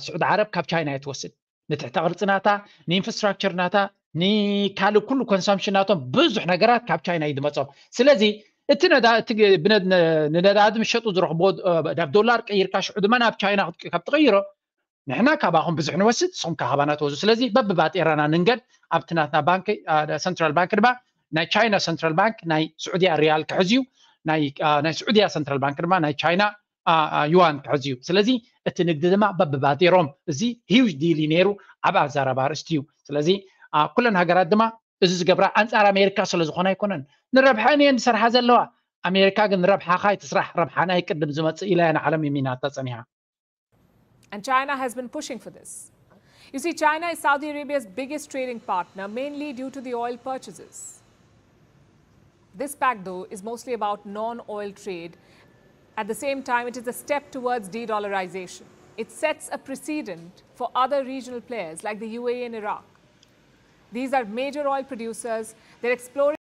ስዑዲ ዓረብ ካብ ቻይና እያ ትወስድ። ንትሕተ ቅርፂ ናታ፣ ንኢንፍራስትራክቸር ናታ፣ ንካልእ ኩሉ ኮንሳምፕሽን ናቶም ብዙሕ ነገራት ካብ ቻይና እዩ ዝመፆም። ስለዚ እቲ ንነዳዲ ምሸጡ ዝረኽቦ ናብ ዶላር ቀይርካ ሽዑ ድማ ናብ ቻይና ካብ ትቀይሮ ንሕና ካባኹም ብዙሕ ንወስድ፣ ንስኹም ካባና ትወስዱ። ስለዚ በብባጤራና ንንገድ። ኣብቲ ናትና ባንክ ሰንትራል ባንክ ድማ ናይ ቻይና ሰንትራል ባንክ ናይ ስዑድያ ሪያል ክሕዝ እዩ፣ ናይ ስዑድያ ሰንትራል ባንክ ድማ ናይ ቻይና ዩዋን ክሕዝ እዩ። ስለዚ እቲ ንግዲ ድማ በብባጤሮም እዚ ሂውጅ ዲል እዩ ነይሩ ኣብ ኣዛራባ ኣርእስቲ እዩ። ስለዚ ኩለን ሃገራት ድማ እዚ ዝገብራ ኣንፃር ኣሜሪካ ስለ ዝኾነ ኣይኮነን። ንረብሐን እየን ዝሰርሓ ዘለዋ። ኣሜሪካ ግን ረብሓኻ ኣይትስራሕ፣ ረብሓና ይቅድም ዝመፅእ ኢላ እያ ንዓለም የሚናታ ፀኒሓ። And China has been pushing for this. You see, China is Saudi Arabia's biggest trading partner, mainly due to the oil purchases. This pact, though, is mostly about non-oil trade. At the same time, it is a step towards de-dollarization. It sets a precedent for other regional players like the U A E and Iraq. These are major oil producers. They're exploring.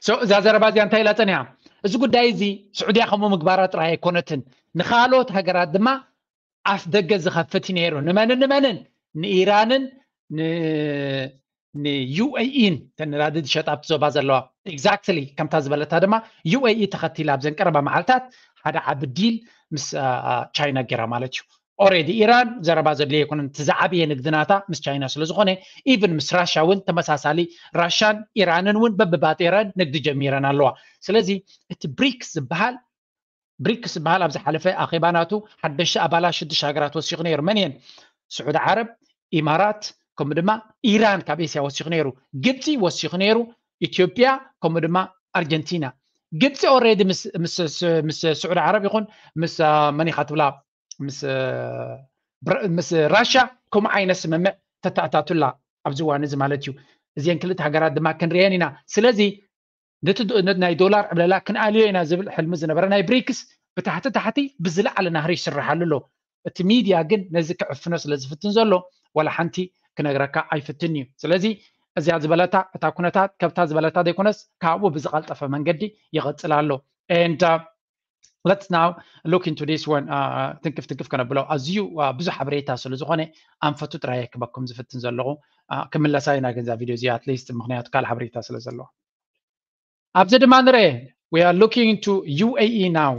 So እዛ ዘረባ እዚኣ እንታይ ኢላ ጸኒሓ? እዚ ጉዳይ እዚ ስዑድያ ከምኡ ምግባራ ጥራይ ኣይኮነትን፣ ንኻልኦት ሃገራት ድማ ኣፍ ደገ ዝኸፍት ነይሩ። ንመንን ንመንን? ንኢራንን ንዩኤኢን ተነዳዲ ዝሸጣ ኣብቲ ዞባ ዘለዋ። ኤግዛክትሊ ከምታ ዝበለታ ድማ ዩኤኢ ተኸቲላ ኣብዘን ቀረባ መዓልታት ሓደ ዓቢ ዲል ምስ ቻይና ገይራ ማለት እዩ። ኦሬዲ ኢራን ዘረባ ዘድልየ ኣይኮነን፣ እቲ ዝዓበየ ንግዲ ናታ ምስ ቻይና ስለ ዝኾነ፣ ኢቭን ምስ ራሻ እውን ተመሳሳሊ፣ ራሻን ኢራንን እውን በብባጤረን ንግዲ ጀሚረን ኣለዋ። ስለዚ እቲ ብሪክስ ዝበሃል ብሪክስ ዝበሃል ኣብ ዝሓለፈ ኣኼባ ናቱ ሓደሽተ ኣባላት ሽዱሽተ ሃገራት ወሲኹ ነይሩ። መን እየን? ስዑዲ ዓረብ፣ ኢማራት፣ ከምኡ ድማ ኢራን ካብ ኤስያ ወሲኹ ነይሩ። ግብፂ ወሲኹ ነይሩ፣ ኢትዮጵያ ከምኡ ድማ ኣርጀንቲና። ግብፂ ኦሬዲ ምስ ስዑዲ ዓረብ ይኹን ምስ መን ኢኻ ትብላ ምስ ራሻ ከምኡ ዓይነት ስምምዕ ተተኣታቱላ ኣብዚ እዋን እዚ ማለት እዩ። እዚአን ክልተ ሃገራት ድማ ክንሪአን ኢና። ስለዚ ነቲ ናይ ዶላር ዕብለላ ክንኣልዮ ኢና ዝብል ሕልሚ ዝነበረ ናይ ብሪክስ ብታሕቲ ታሕቲ ብዝለዓለ ናህሪ ይስርሓሉ ኣሎ። እቲ ሚድያ ግን ነዚ ክዕፍኖ ስለ ዝፍትን ዘሎ ዋላ ሓንቲ ክነግረካ ኣይፍትን እዩ። ስለዚ እዚኣ ዝበለታ እታ ኩነታት ከብታ ዝበለታ ዘይኮነስ ካብኡ ብዝቐልጠፈ መንገዲ ይቐፅል ኣሎ። And let's now look into this one. ትንክፍ ትንክፍ ከነብሎ ኣዝዩ ብዙሕ ሓበሬታ ስለ ዝኾነ ኣንፈቱ ጥራይ ክበኩም ዝፍትን ዘለኹ። ክምለሳ ኢና ግን እዛ ቪድዮ እዚኣ ኣትሊስት ምክንያቱ ካልእ ሓበሬታ ስለ ዘለዎ። ኣብዚ ድማ ንርአ we are looking into U A E now.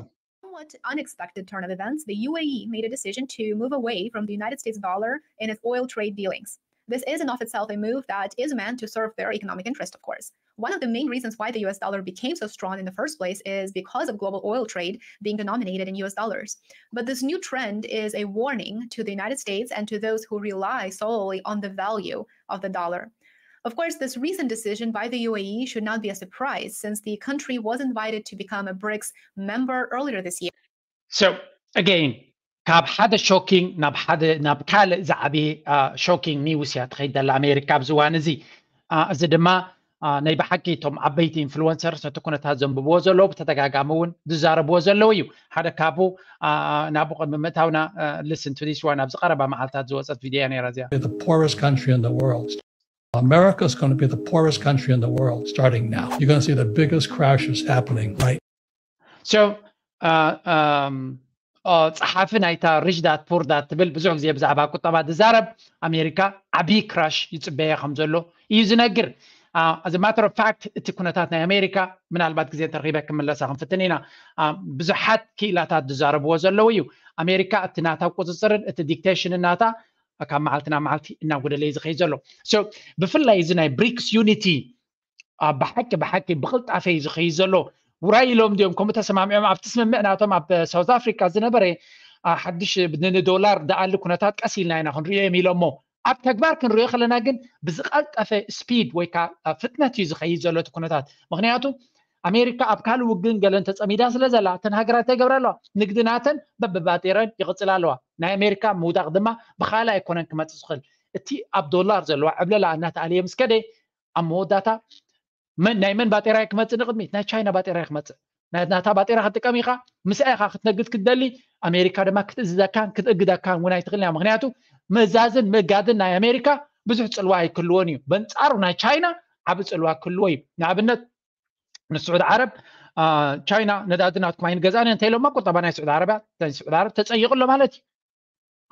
Somewhat unexpected turn of events, the U A E made a decision to move away from the United States dollar in its oil trade dealings. This is in of itself a move that is meant to serve their economic interest, of course. One of the main reasons why the U S dollar became so strong in the first place is because of global oil trade being denominated in U S dollars. But this new trend is a warning to the United States and to those who rely solely on the value of the dollar. Of course, this recent decision by the U A E should not be a surprise, since the country was invited to become a BRICS member earlier this year. So again, ካብ ሓደ shocking ናብ ሓደ ናብ ካልእ ዝዓበየ shocking news እያ ትኸይድ ዘላ ኣሜሪካ ኣብዚ እዋን እዚ። እዚ ድማ ናይ ብሓቂ እቶም ዓበይቲ influencers ነቲ ኩነታት ዘንብብዎ ዘለዉ፣ ብተደጋጋሚ እውን ዝዛረብዎ ዘለዉ እዩ። ሓደ ካብኡ ናብኡ ቅድሚ ምእታውና listen to this one፣ ኣብዚ ቀረባ መዓልታት ዝወፀት ቪድዮ እያ ነይራ እዚኣ። The poorest country in the world. America is going to be the poorest country in the world starting now. You're going to see the biggest crashes happening right So ጸሓፊ ናይታ Rich Dad Poor Dad ትብል ብዙሕ ግዜ ብዛዕባ ቁጠባ ዝዛረብ ኣሜሪካ ዓብዪ crash ይፅበያ ከም ዘሎ እዩ ዝነግር። As a matter of fact እቲ ኩነታት ናይ ኣሜሪካ ምናልባት ግዜ ተረኺበ ክምለሳ ክንፍትን ኢና። ብዙሓት ክኢላታት ዝዛረብዎ ዘለዉ እዩ። ኣሜሪካ እቲ ናታ ቁፅፅርን እቲ dictation ናታ ካብ መዓልቲ ናብ መዓልቲ እናጎደለ እዩ ዝኸይድ ዘሎ። So ብፍላይ እዚ ናይ BRICS unity ብሓቂ ብሓቂ ብቕልጣፈ እዩ ዝኸይድ ዘሎ። ውራይ ኢሎም ድዮም ከምኡ ተሰማሚዖም ኣብቲ ስምምዕ ናቶም ኣብ South Africa ዝነበረ ሓድሽ ንዶላር ደኣሊ ኩነታት ቀስ ኢልና ኢና ክንሪኦ እዮም ኢሎሞ። ኣብ ተግባር ክንሪኦ ከለና ግን ብዝቐልጠፈ speed ወይ ከዓ ፍጥነት እዩ ዝኸይድ ዘሎ እቲ ኩነታት። ምክንያቱ ኣሜሪካ ኣብ ካልእ ውግን ገለን ተፀሚዳ ስለ ዘላ እተን ሃገራት እንታይ ይገብራ ኣለዋ? ንግዲ ናተን በብባጤረን ይቕፅላ ኣለዋ። ናይ ኣሜሪካ ምውዳቕ ድማ ብኻልእ ኣይኮነን ክመፅእ ዝኽእል። እቲ ኣብ ዶላር ዘለዋ ዕብለላ እናተኣለየ ምስ ከደ ኣብ መወዳእታ ናይ መን ባጤራ ክመፅእ ንቕድሚት? ናይ ቻይና ባጤራ ክመፅእ። ናታ ባጤራ ክትጥቀም ኢኻ፣ ምስኣ ኢኻ ክትነግድ ክትደሊ። ኣሜሪካ ድማ ክትእዝዘካን ክትእግደካን እውን ኣይትኽእልን እያ። ምክንያቱ ምእዛዝን ምእጋድን ናይ ኣሜሪካ ብዙሕ ፅልዋ ኣይክህልዎን እዩ። በንፃሩ ናይ ቻይና ዓብ ፅልዋ ክህልዎ እዩ። ንኣብነት ንስዑድ ዓረብ ቻይና ነዳዲ ናትኩም ኣይንገዛእን እንተ ኢሎማ ቁጠባ ናይ ስዑድ ዓረብ ስዑድ ዓረብ ተፀይቑ ኣሎ ማለት እዩ።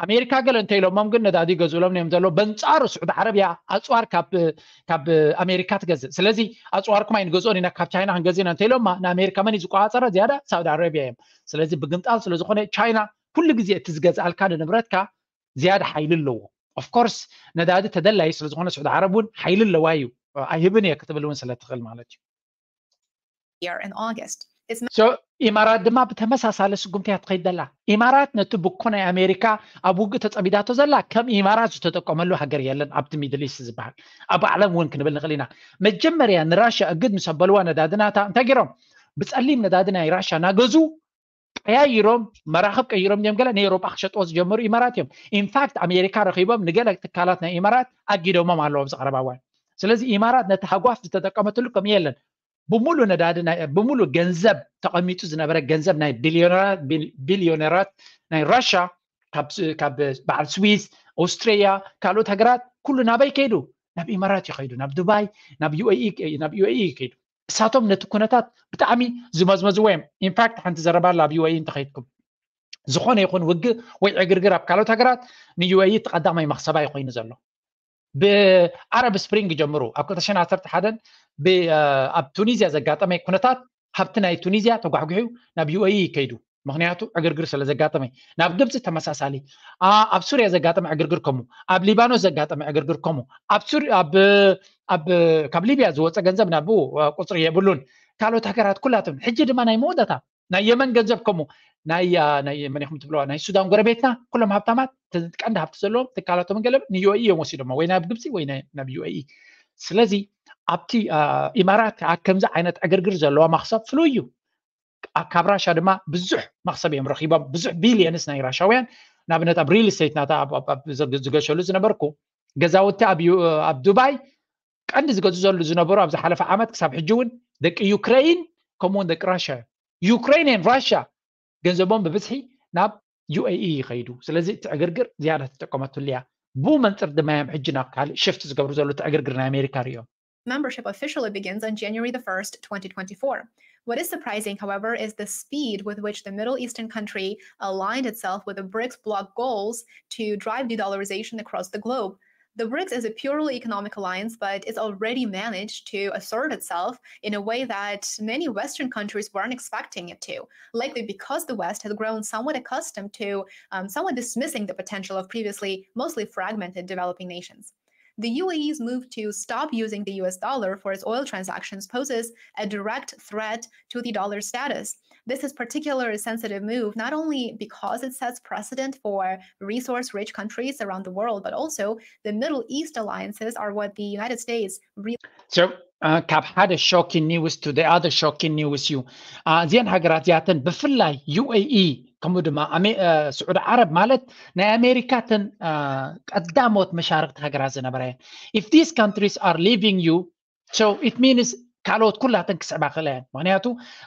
ኣሜሪካ ገለ እንተ ኢሎሞም ግን ነዳዲ ይገዝእሎም እዮም ዘሎ። በንፃሩ ስዑድ ዓረብ እያ ኣፅዋር ካብ ኣሜሪካ ትገዝእ። ስለዚ ኣፅዋርኩም ኣይንገዝኦን ኢና ካብ ቻይና ክንገዝእ ኢና እንተ ኢሎማ ንኣሜሪካ መን እዩ ዝቆፃፀረ ዝያዳ? ሳውዲ ዓረብያ እዮም። ስለዚ ብግምጣል ስለዝኾነ ቻይና ኩሉ ግዜ እቲ ዝገዝኣልካ ንንብረትካ ዝያዳ ሓይሊ ኣለዎ። Of course ነዳዲ ተደላዪ ስለዝኾነ ስዑድ ዓረብ እውን ሓይሊ ኣለዋ እዩ። ኣይህብን እየ ክትብል እውን ስለትኽእል ማለት እዩ። Year in August. So ኢማራት ድማ ብተመሳሳሊ ስጉምቲ እያ ትኸይድ ዘላ። ኢማራት ነቲ ብኮ ናይ ኣሜሪካ ኣብ ውግእ ተፀሚዳቶ ዘላ ከም ኢማራት ዝተጠቀመሉ ሃገር የለን ኣብቲ Middle East ዝበሃል። ኣብ ዓለም እውን ክንብል ንኽእል ኢና። መጀመርያ ንራሻ እግድ ምስ ኣበልዋ ነዳዲ ናታ እንታይ ገይሮም? ብፀሊም ነዳዲ ናይ ራሻ ናገዙ ቀያይሮም መራኽብ ቀይሮም እዮም ገለ ንኤውሮጳ ክሸጥዎ ዝጀመሩ ኢማራት እዮም። ኢንፋክት ኣሜሪካ ረኺቦም ንገለ ትካላት ናይ ኢማራት ኣጊዶሞም ኣለዎ ኣብዚ ቀረባ እዋን። ስለዚ ኢማራት ነቲ ሃጓፍ ዝተጠቀመትሉ ከም የለን። ብሙሉ ነዳዲ ናይ ብሙሉ ገንዘብ ተቐሚጡ ዝነበረ ገንዘብ ናይ ቢልዮነራት ቢልዮነራት ናይ ራሻ ካብ በዓል ስዊስ፣ ኦስትሪያ፣ ካልኦት ሃገራት ኩሉ ናበይ ከይዱ? ናብ ኢማራት ይኸይዱ፣ ናብ ዱባይ፣ ናብ UAE ናብ UAE ይኸይዱ። እሳቶም ነቲ ኩነታት ብጣዕሚ ዝመዝመዝዎ እዮም። ኢንፋክት ሓንቲ ዘረባ ኣላ ኣብ UAE እንተኸይድኩም ዝኾነ ይኹን ውግእ ወይ ዕግርግር ኣብ ካልኦት ሃገራት ን UAE እቲ ቀዳማይ መኽሰባ እዩ ኮይኑ ዘሎ። ብዓረብ ስፕሪንግ ጀምሩ ኣብ ክልተ ሽሕን ዓሰርተ ሓደን ኣብ ቱኒዝያ ዘጋጠመ ኩነታት ሃብቲ ናይ ቱኒዝያ ተጓሕጒሑ ናብ UAE ከይዱ። ምክንያቱ ዕግርግር ስለ ዘጋጠመ። ናብ ግብፂ ተመሳሳሊ። ኣብ ሱርያ ዘጋጠመ ዕግርግር ከሙ፣ ኣብ ሊባኖስ ዘጋጠመ ዕግርግር ከሙ፣ ኣብ ካብ ሊብያ ዝወፀ ገንዘብ ናብኡ ቁፅሪ የብሉን። ካልኦት ሃገራት ኩላቶም ሕጂ ድማ ናይ መወዳእታ ናይ የመን ገንዘብ ከሙ ናይ መን ኢኹም ትብለዋ ናይ ሱዳን ጎረቤትና ኩሎም ሃብታማት ቀንዲ ሃብቲ ዘለዎም ትካላቶም ገለ ን UAE እዮም ወሲዶሞ ወይ ናብ ግብፂ ወይ ናብ UAE። ስለዚ ኣብቲ ኢማራት ከምዚ ዓይነት ዕግርግር ዘለዋ መኽሰብ ፍሉይ እዩ። ካብ ራሻ ድማ ብዙሕ መኽሰብ እዮም ረኺቦም። ብዙሕ ቢልየንስ ናይ ራሻውያን ንኣብነት ኣብ ሪል ስቴት ናታ ዝገሸሉ ዝነበርኩ ገዛውቲ ኣብ ዱባይ ቀንዲ ዝገዝዘሉ ዝነበሩ ኣብ ዝሓለፈ ዓመት ክሳብ ሕጂ እውን ደቂ ዩክሬይን ከምኡውን ደቂ ራሻ ዩክሬይን ራሻ ገንዘቦም ብብዝሒ ናብ UAE ይኸይዱ። ስለዚ እቲ ዕግርግር ዝያዳ ተጠቀመትሉ እያ። ብኡ መንፅር ድማ እዮም ሕጂ ናብ ካልእ ሽፍት ዝገብሩ ዘሎ እቲ ዕግርግር ናይ ኣሜሪካ ሪኦም። Membership officially begins on January the first, twenty twenty-four. What is surprising, however, is the speed with which the Middle Eastern country aligned itself with the BRICS bloc goals to drive de-dollarization across the globe. The BRICS is a purely economic alliance, but it's already managed to assert itself in a way that many Western countries weren't expecting it to, likely because the West has grown somewhat accustomed to um, somewhat dismissing the potential of previously mostly fragmented developing nations. The U A E's move to stop using the U S dollar for its oil transactions poses a direct threat to the dollar's status. This is particularly a sensitive move, not only because it sets precedent for resource rich countries around the world, but also the Middle East alliances are what the United States really So, uh, ካብ ሓደ shocking news to the other shocking news እዩ። Uh, እዚአን ሃገራት እዚኣተን ብፍላይ U A E ከምኡ ድማ ኣሜ- uh, ስዑዲ ዓረብ ማለት ናይ ኣሜሪካ ተን uh, ቀዳሞት መሻርክቲ ሃገራት ዝነበራ እየን። If these countries are leaving you, so it means ካልኦት ኩላተን ክስዕባ ክእላ እየን። ምክንያቱ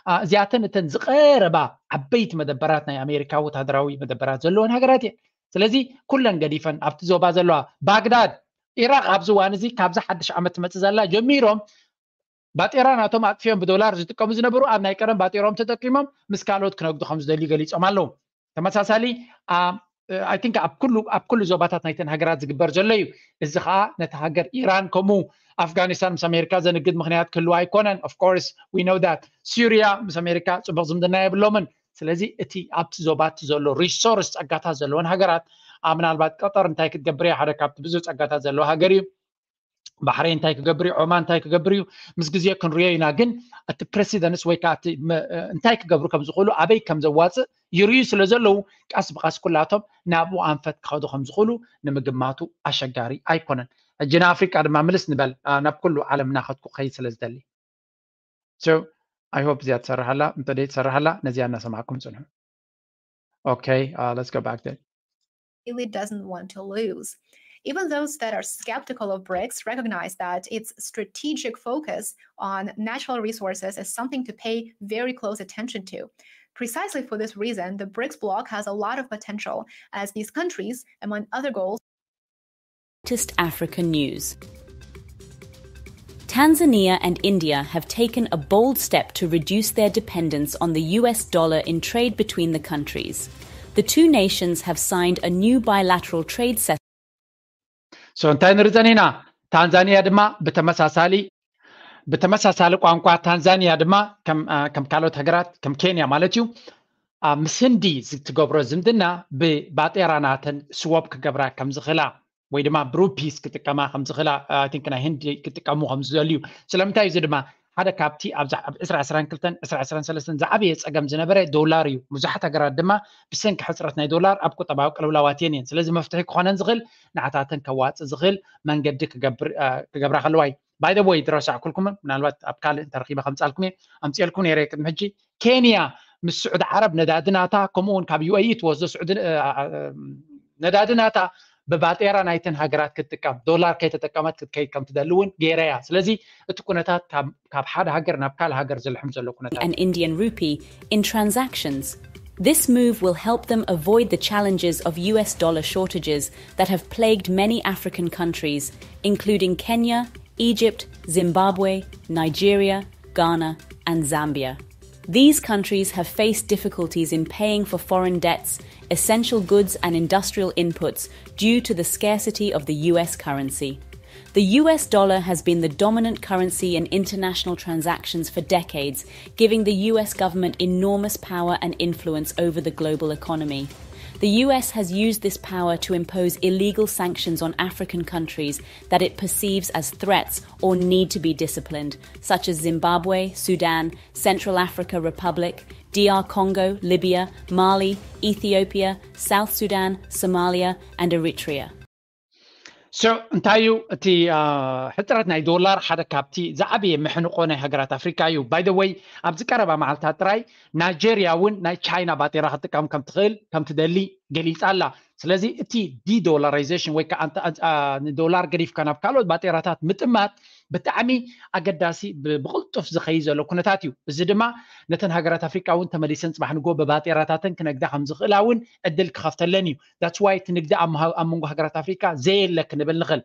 uh, እዚኣተን እተን ዝቀረባ ዓበይቲ መደበራት ናይ ኣሜሪካ ወታደራዊ መደበራት ዘለወን ሃገራት እየን። ስለዚ ኩለን ገዲፈን ኣብቲ ዞባ ዘለዋ ባግዳድ ኢራቅ ኣብዚ እዋን እዚ ካብዚ ሓድሽ ዓመት ትመፅእ ዘላ ጀሚሮም ባጤራ ናቶም ኣጥፊኦም ብዶላር ዝጥቀሙ ዝነበሩ ኣብ ናይ ቀደም ባጤሮም ተጠቂሞም ምስ ካልኦት ክነግዱ ከም ዝደልዩ ገሊፆም ኣለዉ። ተመሳሳሊ I think ኣብ ኩሉ ኣብ ኩሉ ዞባታት ናይተን ሃገራት ዝግበር ዘሎ እዩ። እዚ ከዓ ነቲ ሃገር ኢራን ከምኡ ኣፍጋኒስታን ምስ ኣሜሪካ ዘንግድ ምክንያት ክህልዋ ኣይኮነን። Of course we know that ሱሪያ ምስ ኣሜሪካ ፅቡቅ ዝምድና የብሎምን። ስለዚ እቲ ኣብቲ ዞባ እቲ ዘሎ ሪሶርስ ጸጋታት ዘለወን ሃገራት ምናልባት ቀጠር እንታይ ክትገብር እያ ሓደ ካብቲ ብዙሕ ጸጋታት ዘለዎ ሃገር እዩ። ባሕሬን እንታይ ክገብር እዩ፣ ዖማን እንታይ ክገብር እዩ፣ ምስ ግዜ ክንሪኦ ኢና። ግን እቲ ፕረሲደንስ ወይ ከዓ እቲ እንታይ ክገብሩ ከም ዝኽእሉ ኣበይ ከም ዘዋፅእ ይርዩ ስለ ዘለዉ ቀስ ብቀስ ኩላቶም ናብኡ ኣንፈት ክኸዱ ከም ዝኽእሉ ንምግማቱ ኣሸጋሪ ኣይኮነን። ሕጂ ንኣፍሪቃ ድማ ምልስ ንበል ናብ ኩሉ ዓለም እናኸድኩ ክኸይድ ስለ ዝደሊ። So I hope እዚኣ ትሰርሓላ እንተደይ ትሰርሓላ ነዚኣ እናሰማዕኩም ፅንሑ። Okay, uh, let's go back there. Really doesn't want to lose. Even those that are skeptical of BRICS recognize that its strategic focus on natural resources is something to pay very close attention to. Precisely for this reason, the BRICS bloc has a lot of potential, as these countries, among other goals, latest African news. Tanzania and India have taken a bold step to reduce their dependence on the U S dollar in trade between the countries. The two nations have signed a new bilateral trade settlement. So እንታይ ንርኢ ዘለና ኢና? ታንዛኒያ ድማ ብተመሳሳሊ ብተመሳሳሊ ቋንቋ ታንዛኒያ ድማ ከም ካልኦት ሃገራት ከም ኬንያ ማለት እዩ ምስ ህንዲ ዝትገብሮ ዝምድና ብባጤራ ናተን ስወብ ክገብራ ከም ዝኽእላ ወይ ድማ ብሩፒስ ክጥቀማ ከም ዝኽእላ ቲንክ ናይ ህንዲ ክጥቀሙ ከም ዝደልዩ። ስለምንታይ እዚ ድማ ሓደ ካብቲ ኣብዛ ኣብ ዕስራ ዕስራን ክልተን ዕስራ ዕስራን ሰለስተን ዝዓበየ ፀገም ዝነበረ ዶላር እዩ። ብዙሓት ሃገራት ድማ ብሰንኪ ሕፅረት ናይ ዶላር ኣብ ቁጠባዊ ቅልውላዋት እየን እየን። ስለዚ መፍትሒ ክኾነን ዝኽእል ንዓታተን ከዋፅእ ዝኽእል መንገዲ ክገብራ ከለዋ እዩ። By the way ዝረሳዕኩልኩም ምናልባት ኣብ ካልእ እንተረኺበ ከምፃልኩም እየ ኣምፅኤልኩም ነይረ ቅድሚ ሕጂ ኬንያ ምስ ስዑዲ ዓረብ ነዳዲ ናታ ከምኡ እውን ካብ ዩ ኤ ኢ ትወስዶ ስዑዲ ነዳዲ ናታ ብባጤራ ናይተን ሃገራት ክትጥቀም ዶላር ከይተጠቀመት ክትከይድ ከም ትደሊ እውን ገይራ እያ። ስለዚ እቲ ኩነታት ካብ ሓደ ሃገር ናብ ካልእ ሃገር ዝልሕም ዘሎ ኩነታት an Indian rupee in transactions. This move will help them avoid the challenges of U S dollar shortages that have plagued many African countries, including Kenya, Egypt, Zimbabwe, Nigeria, Ghana, and Zambia. These countries have faced difficulties in paying for foreign debts, essential goods, and industrial inputs due to the scarcity of the U S currency. The U S dollar has been the dominant currency in international transactions for decades, giving the U S government enormous power and influence over the global economy. The U S has used this power to impose illegal sanctions on African countries that it perceives as threats or need to be disciplined, such as Zimbabwe, Sudan, Central Africa Republic, D R Congo, Libya, Mali, Ethiopia, South Sudan, Somalia, and Eritrea. So እንታይ እዩ እቲ ሕፅረት ናይ ዶላር ሓደ ካብቲ ዝዓበየ መሕንቆ ናይ ሃገራት ኣፍሪካ እዩ። By the way ኣብዚ ቀረባ መዓልታት ጥራይ ናይጀርያ እውን ናይ ቻይና ባጤራ ክትጥቀም ከምትኽእል ከምትደሊ ገሊፃ ኣላ። ስለዚ እቲ ዲዶላራይዜሽን ወይ ከዓ ንዶላር ገዲፍካ ናብ ካልኦት ባጤራታት ምጥማት ብጣዕሚ ኣገዳሲ ብቕልጡፍ ዝኸይድ ዘሎ ኩነታት እዩ። እዚ ድማ ነተን ሃገራት ኣፍሪካ እውን ተመሊሰን ፅባሕ ንጎ ብባጤራታተን ክነግዳ ከምዝኽእላ እውን ዕድል ክኸፍተለን እዩ። That's why እቲ ንግዲ ኣብ መንጎ ሃገራት ኣፍሪካ ዘየለ ክንብል ንኽእል።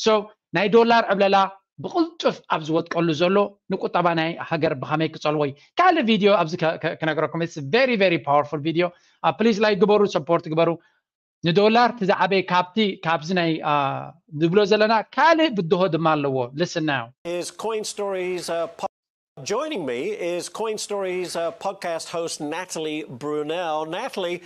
So ናይ ዶላር ዕብለላ ብቕልጡፍ ኣብ ዝወድቀሉ ዘሎ ንቁጠባ ናይ ሃገር ብኸመይ ክፀልዎ እዩ። ካልእ ቪድዮ ኣብዚ ክነግረኩም it's very very powerful video. Please like ግበሩ፣ support ግበሩ። ንዶላር እቲ ዝዓበየ ካብቲ ካብዚ ናይ ንብሎ ዘለና ካልእ ብድሆ ድማ ኣለዎ። Listen now. Is Coin Stories uh, po- Joining me is Coin Stories uh, podcast host Natalie Brunell. Natalie,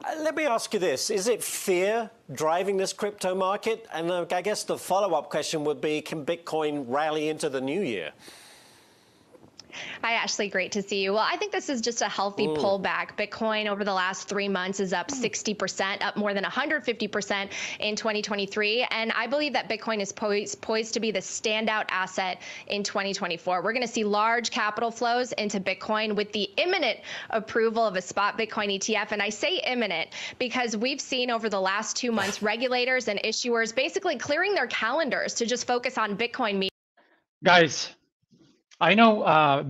uh, let me ask you this. Is it fear driving this crypto market? And uh, I guess the follow up question would be can Bitcoin rally into the new year? Hi, Ashley. Great to see you. Well, I think this is just a healthy pullback. Bitcoin over the last three months is up sixty percent, up more than one hundred fifty percent in twenty twenty-three. And I believe that Bitcoin is poised, poised to be the standout asset in twenty twenty-four. We're going to see large capital flows into Bitcoin with the imminent approval of a spot Bitcoin E T F. And I say imminent because we've seen over the last two months regulators and issuers basically clearing their calendars to just focus on Bitcoin. Guys, I know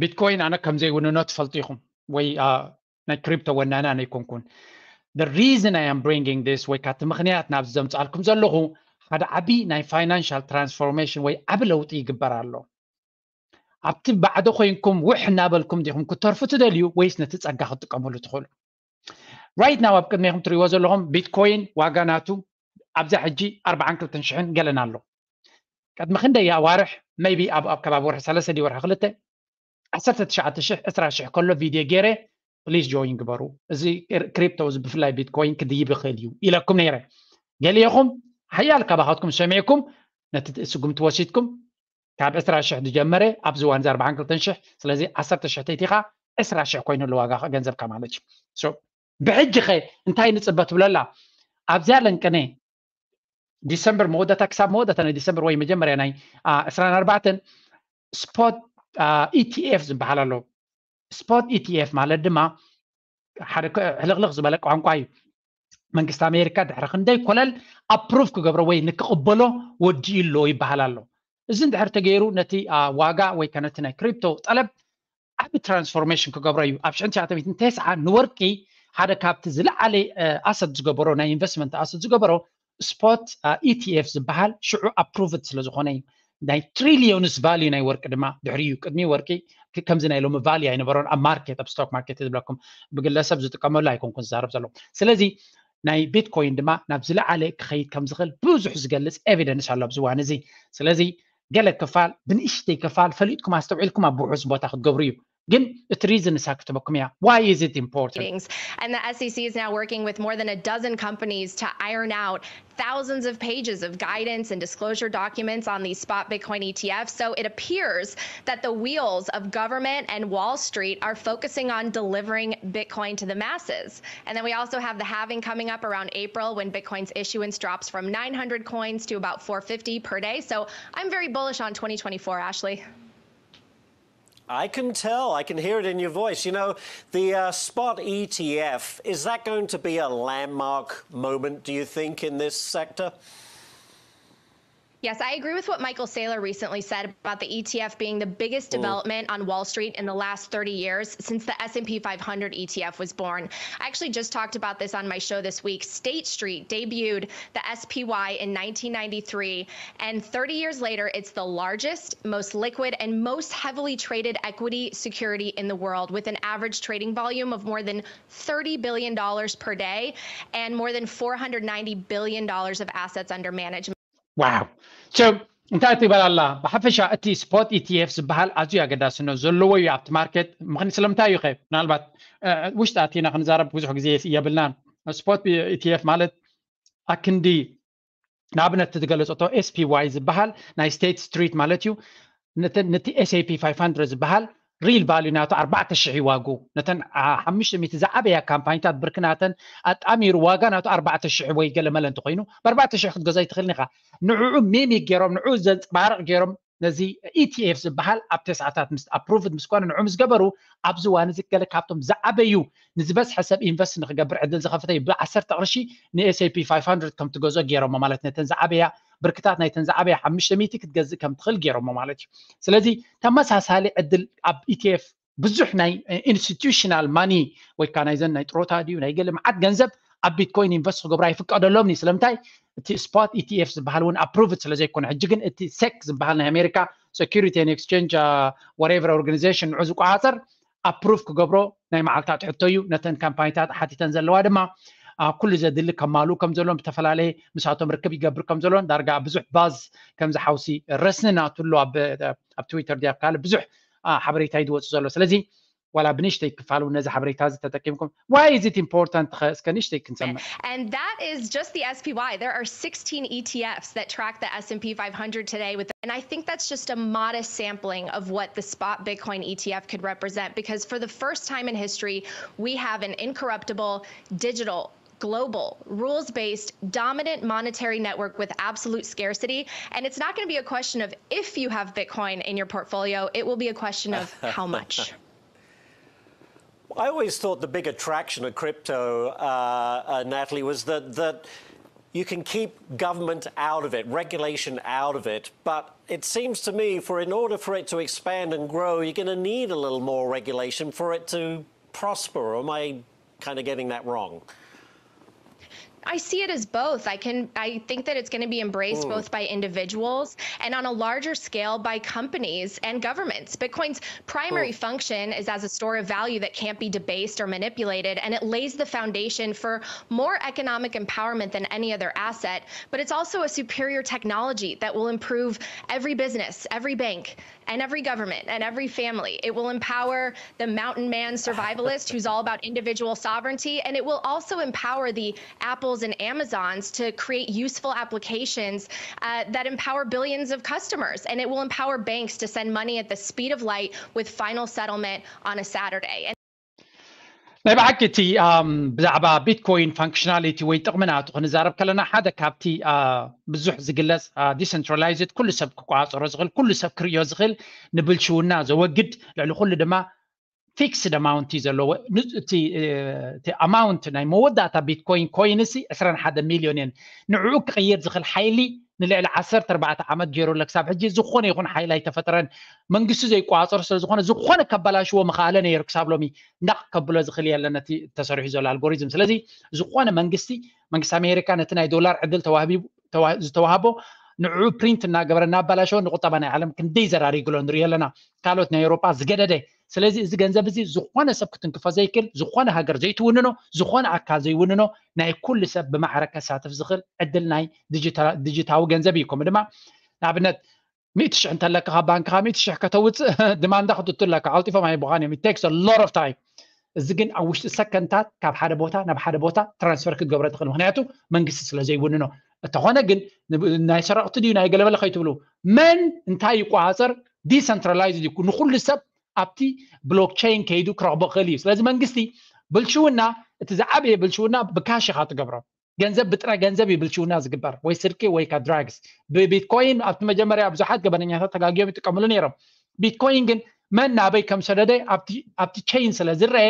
ቢትኮይን ኣነ ከም ዘይውንኖ ትፈልጡ ኢኹም፣ ወይ ናይ ክሪፕቶ ወናኒ ኣነ ኣይኮንኩን። The reason I am bringing this ወይ ካቲ ምኽንያት ናብዚ ዘምፅኣልኩም ዘለኹ ሓደ ዓቢ ናይ ፋይናንሻል ትራንስፎርሜሽን ወይ ዓቢ ለውጢ ይግበር ኣሎ። ኣብቲ ባዕዶ ኮይንኩም ውሕ እናበልኩም ዲኹም ክትተርፉ ትደልዩ ወይስ ነቲ ጸጋ ክትጥቀመሉ ትኽእሉ? Right now ኣብ ቅድሜኹም ትሪእዎ ዘለኹም ቢትኮይን ዋጋ ናቱ ኣብዛ ሕጂ ኣርባዓን ክልተን ሽሕን ገለን ኣሎ። ቅድሚ ክንደይ ኣዋርሕ maybe ኣብ ኣብ ከባቢ ወርሒ ሰለስተ ድዩ ወርሒ ክልተ ዓሰርተ ትሽዓተ ሽሕ ዕስራ ሽሕ ከሎ ቪድዮ ገይረ please join ግበሩ። እዚ ክሪፕቶ እዚ ብፍላይ ቢትኮይን ክድይብ ይኽእል እዩ ኢለኩም ነይረ። ገሊኹም ሓያል ካባኻትኩም ሰሚዕኩም ነቲ ስጉምቲ ወሲድኩም ካብ ዕስራ ሽሕ ዝጀመረ ኣብዚ እዋን እዚ ኣርባዓን ክልተን ሽሕ ስለዚ ዓሰርተ ሽሕ ተይቲኻ ዕስራ ሽሕ ኮይኑ ኣሎ ዋጋ ገንዘብካ ማለት እዩ። ብሕጂ ኸ እንታይ ንፅበ ትብለላ ኣብዚኣ ለንቅነ ዲሰምበር መወዳእታ ክሳብ መወዳእታ ናይ ዲሰምበር ወይ መጀመርያ ናይ ዕስራን ኣርባዕተን ስፖት ኢቲኤፍ ዝበሃል ኣሎ። ስፖት ኢቲኤፍ ማለት ድማ ሓደ ሕልኽልኽ ዝበለ ቋንቋ እዩ። መንግስቲ ኣሜሪካ ድሕሪ ክንደይ ኮለል ኣፕሩቭ ክገብሮ ወይ ንክቕበሎ ወዲኡ ኣሎ ይበሃል ኣሎ። እዚ እንድሕር ተገይሩ ነቲ ዋጋ ወይ ከነቲ ናይ ክሪፕቶ ጠለብ ዓቢ ትራንስፎርሜሽን ክገብሮ እዩ። ኣብ ሽሕን ትሽዓተ ሚእትን ተስዓ ንወርቂ ሓደ ካብቲ ዝለዓለ ኣሰት ዝገበሮ ናይ ኢንቨስትመንት ኣሰት ዝገበሮ ስፖት ኢቲኤፍ ዝበሃል ሽዑ ኣፕሩቭድ ስለ ዝኾነ እዩ። ናይ ትሪሊዮንስ ቫልዩ ናይ ወርቂ ድማ ድሕሪ እዩ። ቅድሚ ወርቂ ከምዚ ናይ ሎሚ ቫልዩ ኣይነበሮን ኣብ ማርኬት ኣብ ስቶክ ማርኬት ዝብለኩም ብግለሰብ ዝጥቀመሉ ኣይኮንኩን ዝዛረብ ዘሎ። ስለዚ ናይ ቢትኮይን ድማ ናብ ዝለዓለ ክኸይድ ከም ዝኽእል ብዙሕ ዝገልጽ ኤቪደንስ ኣሎ ኣብዚ እዋን እዚ። ስለዚ ገለ ክፋል ብንእሽተይ ክፋል ፈሊጥኩም ኣስተውዒልኩም ኣብ ውሑስ ቦታ ክትገብሩ እዩ። ግን እቲ ሪዝን ንሳ ክትበኩም እያ። Why is it important? And the S E C is now working with more than a dozen companies to iron out thousands of pages of guidance and disclosure documents on these spot Bitcoin E T Fs. So it appears that the wheels of government and Wall Street are focusing on delivering Bitcoin to the masses. And then we also have the halving coming up around April when Bitcoin's issuance drops from nine hundred coins to about four fifty per day. So I'm very bullish on twenty twenty-four, Ashley. I can tell. I can hear it in your voice. You know, the uh, spot E T F, is that going to be a landmark moment, do you think, in this sector? Yes, I agree with what Michael Saylor recently said about the E T F being the biggest development on Wall Street in the last thirty years since the S and P five hundred E T F was born. I actually just talked about this on my show this week. State Street debuted the S P Y in nineteen ninety-three, and thirty years later, it's the largest, most liquid, and most heavily traded equity security in the world, with an average trading volume of more than thirty billion dollars per day and more than four hundred ninety billion dollars of assets under management. Wow. So እንታይ ትበል ኣላ? ብሓፈሻ እቲ ስፖት ኢቲኤፍ ዝበሃል ኣዝዩ ኣገዳስነት ዘለዎ እዩ ኣብቲ ማርኬት። ምኽንያት ስለምንታይ እዩ ኸ? ምናልባት ውሽጢ ኣቲና ክንዛረብ ብዙሕ ግዜ የብልናን። ስፖት ኢቲኤፍ ማለት ኣክንዲ ንኣብነት እቲ ዝገለፀቶ ኤስፒዋይ ዝበሃል ናይ ስቴት ስትሪት ማለት እዩ። ነቲ ኤስኤፒ ፋይቭ ሃንድረድ ዝበሃል ሪል ቫልዩ ናቱ ኣርባዕተ ሽሕ እዩ ዋግኡ። ነተን ሓሙሽተ ሚእቲ ዝዓበያ ካምፓኒታት ብርኪ ናተን ኣጣሚሩ ዋጋ ናቱ ኣርባዕተ ሽሕ ወይ ገለ መለ እንተኮይኑ ብኣርባዕተ ሽሕ ክትገዝኦ ኣይትኽእልን ኢኻ። ንዕኡ ሚሚክ ገይሮም ንዕኡ ዘንፀባርቕ ገይሮም ነዚ ኢቲኤፍ ዝበሃል ኣብ ተስዓታት ምስ ኣፕሩቭድ ምስ ኮነ ንዕኡ ምስ ገበሩ ኣብዚ እዋን እዚ ገለ ካብቶም ዝዓበዩ ንዝበዝሐ ሰብ ኢንቨስት ንክገብር ዕድል ዝኸፈተ እዩ። ብዓሰርተ ቅርሺ ንኤስኤፒ ፋይቭ ሃንድረድ ከም ትገዝኦ ገይሮሞ ማለት ነተን ዝዓበያ ብርክታት ናይተን ዝዓበያ ሓሙሽተ ሚእቲ ክትገዝእ ከም ትኽእል ገይሮሞ ማለት እዩ። ስለዚ ተመሳሳሊ ዕድል ኣብ ኢቲኤፍ ብዙሕ ናይ ኢንስቲቱሽናል ማኒ ወይ ከዓ ናይዘን ናይ ጥሮታ ድዩ ናይ ገለ መዓት ገንዘብ ኣብ ቢትኮይን ኢንቨስት ክገብሩ ኣይፍቀደሎም እዩ። ስለምንታይ? እቲ ስፖት ኢቲኤፍ ዝበሃል እውን ኣፕሩቭድ ስለ ዘይኮነ ሕጂ ግን እቲ ሴክ ዝበሃል ናይ ኣሜሪካ ሴኩሪቲ ኤክስቼንጅ ወሬቨር ኦርጋኒዜሽን ንዑ ዝቆፃፀር ኣፕሩቭ ክገብሮ ናይ መዓልታት ሕቶ እዩ። ነተን ካምፓኒታት ሓቲተን ዘለዋ ድማ ኩሉ ዘድሊ ከማልኡ ከም ዘለዎም ዝተፈላለየ ምሳቶም ርክብ ይገብር ከም ዘለዎን ዳርጋ ብዙሕ ባዝ ከምዚ ሓውሲ ረስኒ ናቱ ኣሎ ኣብ ትዊተር ድያ ካልእ ብዙሕ ሓበሬታ እዩ ዝወፅእ ዘሎ። ስለዚ ዋላ ብንሽተይ ክፋል እውን ነዚ ሓበሬታ እዚ ተጠቂምኩም why is it important እስከ ንሽተይ ክንሰምዕ። And that is just the S P Y. There are sixteen E T Fs that track the S and P five hundred today with, and I think that's just a modest sampling of what the spot Bitcoin E T F could represent, because for the first time in history, we have an incorruptible digital global rules-based dominant monetary network with absolute scarcity. And it's not going to be a question of if you have Bitcoin in your portfolio, it will be a question of how much. I always thought the big attraction of crypto, uh, uh, Natalie, was that that you can keep government out of it, regulation out of it. But it seems to me, for in order for it to expand and grow, you're going to need a little more regulation for it to prosper. Or am I kind of getting that wrong? I see it as both. I can I think that it's going to be embraced both by individuals and on a larger scale by companies and governments. Bitcoin's primary function is as a store of value that can't be debased or manipulated, and it lays the foundation for more economic empowerment than any other asset. But it's also a superior technology that will improve every business, every bank, and every government and every family. It will empower the mountain man survivalist who's all about individual sovereignty, and it will also empower the Apples and Amazons to create useful applications uh, that empower billions of customers. And it will empower banks to send money at the speed of light with final settlement on a Saturday. And ናይ ብሓቂ እቲ ብዛዕባ ቢትኮይን ፋንክሽናሊቲ ወይ ጥቕሚ ናቱ ክንዛረብ ከለና ሓደ ካብቲ ብዙሕ ዝግለጽ ዲሰንትራላይዝድ ኩሉ ሰብ ክቆጻጸሮ ዝኽእል ኩሉ ሰብ ክርእዮ ዝኽእል ንብልሽውና ዘወግድ ልዕሊ ኩሉ ድማ ፊክስድ ኣማውንት እዩ ዘለዎ። እቲ ኣማውንት ናይ መወዳእታ ቢትኮይን ኮይንሲ ዕስራን ሓደ ሚልዮን እየን። ንዕኡ ክቕይር ዝኽእል ሓይሊ ንልዕሊ ዓሰርተ ኣርባዕተ ዓመት ገይሩ ኣሎ። ክሳብ ሕጂ ዝኾነ ይኹን ሓይሊ ኣይተፈጠረን። መንግስቲ ዘይቆጻጸሮ ስለ ዝኾነ ዝኾነ ከባላሽዎ ምኽኣለ ነይሩ ክሳብ ሎሚ እንዳቕ ከብሎ ዝኽእል የለን ነቲ ተሰሪሑ ዘሎ ኣልጎሪዝም። ስለዚ ዝኾነ መንግስቲ መንግስቲ ኣሜሪካ ነቲ ናይ ዶላር ዕድል ተዋህቢቡ ዝተዋህቦ ንዕኡ ፕሪንት እናገበረ እናባላሸወ ንቁጠባ ናይ ዓለም ክንደይ ዘራሪግሎ ንሪኦ ኣለና። ካልኦት ናይ ኤውሮጳ ዝገደደ። ስለዚ እዚ ገንዘብ እዚ ዝኾነ ሰብ ክትንክፎ ዘይክእል፣ ዝኾነ ሃገር ዘይትውንኖ፣ ዝኾነ ኣካል ዘይውንኖ ናይ ኩሉ ሰብ ብማዕረ ከሳትፍ ዝኽእል ዕድል ናይ ዲጂታዊ ገንዘብ እዩ። ከምኡ ድማ ንኣብነት ሚእቲ ሽሕ እንተለካ ካብ ባንክኻ ሚእቲ ሽሕ ከተውፅእ ድማንዳ ክትቱ ኣለካ። ዓውጢፎም ኣይቦኻን እዮም። It takes a lot of time። እዚ ግን ኣብ ውሽጢ ሰከንታት ካብ ሓደ ቦታ ናብ ሓደ ቦታ ትራንስፈር ክትገብሮ ትኽእል፣ ምክንያቱ መንግስቲ ስለ ዘይውንኖ። እንተኾነ ግን ናይ ሰረቕቲ ድዩ ናይ ገለመለ ከይትብሉ፣ መን እንታይ ይቆፃፀር ዲሰንትራላይዝድ እዩ። ንኩሉ ሰብ ኣብቲ ብሎክቸይን ከይዱ ክረኽቦ ክእል እዩ። ስለዚ መንግስቲ ብልሽውና እቲ ዝዓበየ ብልሽውና ብካሽ ኢኻ ትገብሮ። ገንዘብ ብጥረ ገንዘብ እዩ ብልሽውና ዝግበር ወይ ስርቂ ወይ ካ ድራግስ። ብቢትኮይን ኣብቲ መጀመርያ ብዙሓት ገበነኛታት ተጋግዮም ይጥቀምሉ ነይሮም። ቢትኮይን ግን መን ናበይ ከም ሰደደ ኣብቲ ቸይን ስለ ዝረአ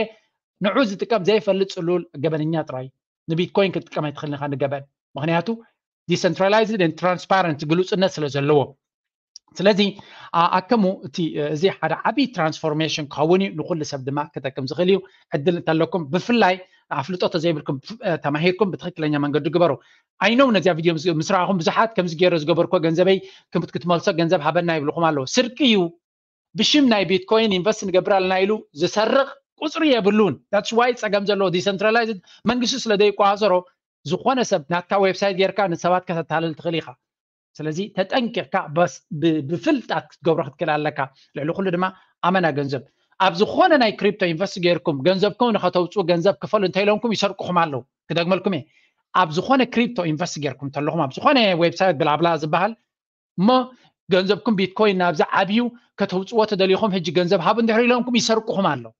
ንዑ ዝጥቀም ዘይፈልጥ ፅሉል ገበነኛ ጥራይ ንቢትኮይን ክትጥቀም ኣይትኽእልን ኢኻ ንገበን። ምክንያቱ ዲሰንትራላይዝድ ትራንስፓረንት ግሉፅነት ስለ ዘለዎ። ስለዚ ኣከሙ እቲ እዚ ሓደ ዓብዪ ትራንስፎርሜሽን ክኸውን እዩ። ንኩሉ ሰብ ድማ ክጠቅም ዝኽእል እዩ። ዕድል እንተለኩም ብፍላይ ኣፍልጦ ተዘይብልኩም ተማሂርኩም ብትክክለኛ መንገዲ ግበሩ። ኣይኖም ነዚያ ቪድዮ ምስ ረኣኹም ብዙሓት ከምዚ ገይረ ዝገበርኮ ገንዘበይ ክትመልሶ ገንዘብ ሃበና ይብልኹም ኣለዉ። ስርቂ እዩ። ብሽም ናይ ቢትኮይን ኢንቨስት ንገብር ኣለና ኢሉ ዝሰርቕ ቁፅሪ የብሉን። That's why ፀገም ዘለዎ ዲሰንትራላይዝድ መንግስቲ ስለ ዘይቆፃፀሮ ዝኾነ ሰብ ናትካ ዌብሳይት ጌርካ ንሰባት ከተታልል ትኽእል ኢኻ። ስለዚ ተጠንቂቕካ ብፍልጣት ክትገብሮ ክትክእል ኣለካ። ልዕሊ ኩሉ ድማ ኣመና ገንዘብ ኣብ ዝኾነ ናይ ክሪፕቶ ኢንቨስት ጌርኩም ገንዘብኩም ንኸተውፅኡ ገንዘብ ክፈሉ እንተኢሎምኩም ይሰርቅኹም ኣለዉ። ክደግመልኩም እየ። ኣብ ዝኾነ ክሪፕቶ ኢንቨስት ጌርኩም እንተለኹም ኣብ ዝኾነ ዌብሳይት ብላብላ ዝበሃል እሞ ገንዘብኩም ቢትኮይን ናብዚ ዓብዩ ከተውፅዎ ተደሊኹም ሕጂ ገንዘብ ሃቡ እንድሕር ኢሎምኩም ይሰርቅኹም ኣለዉ።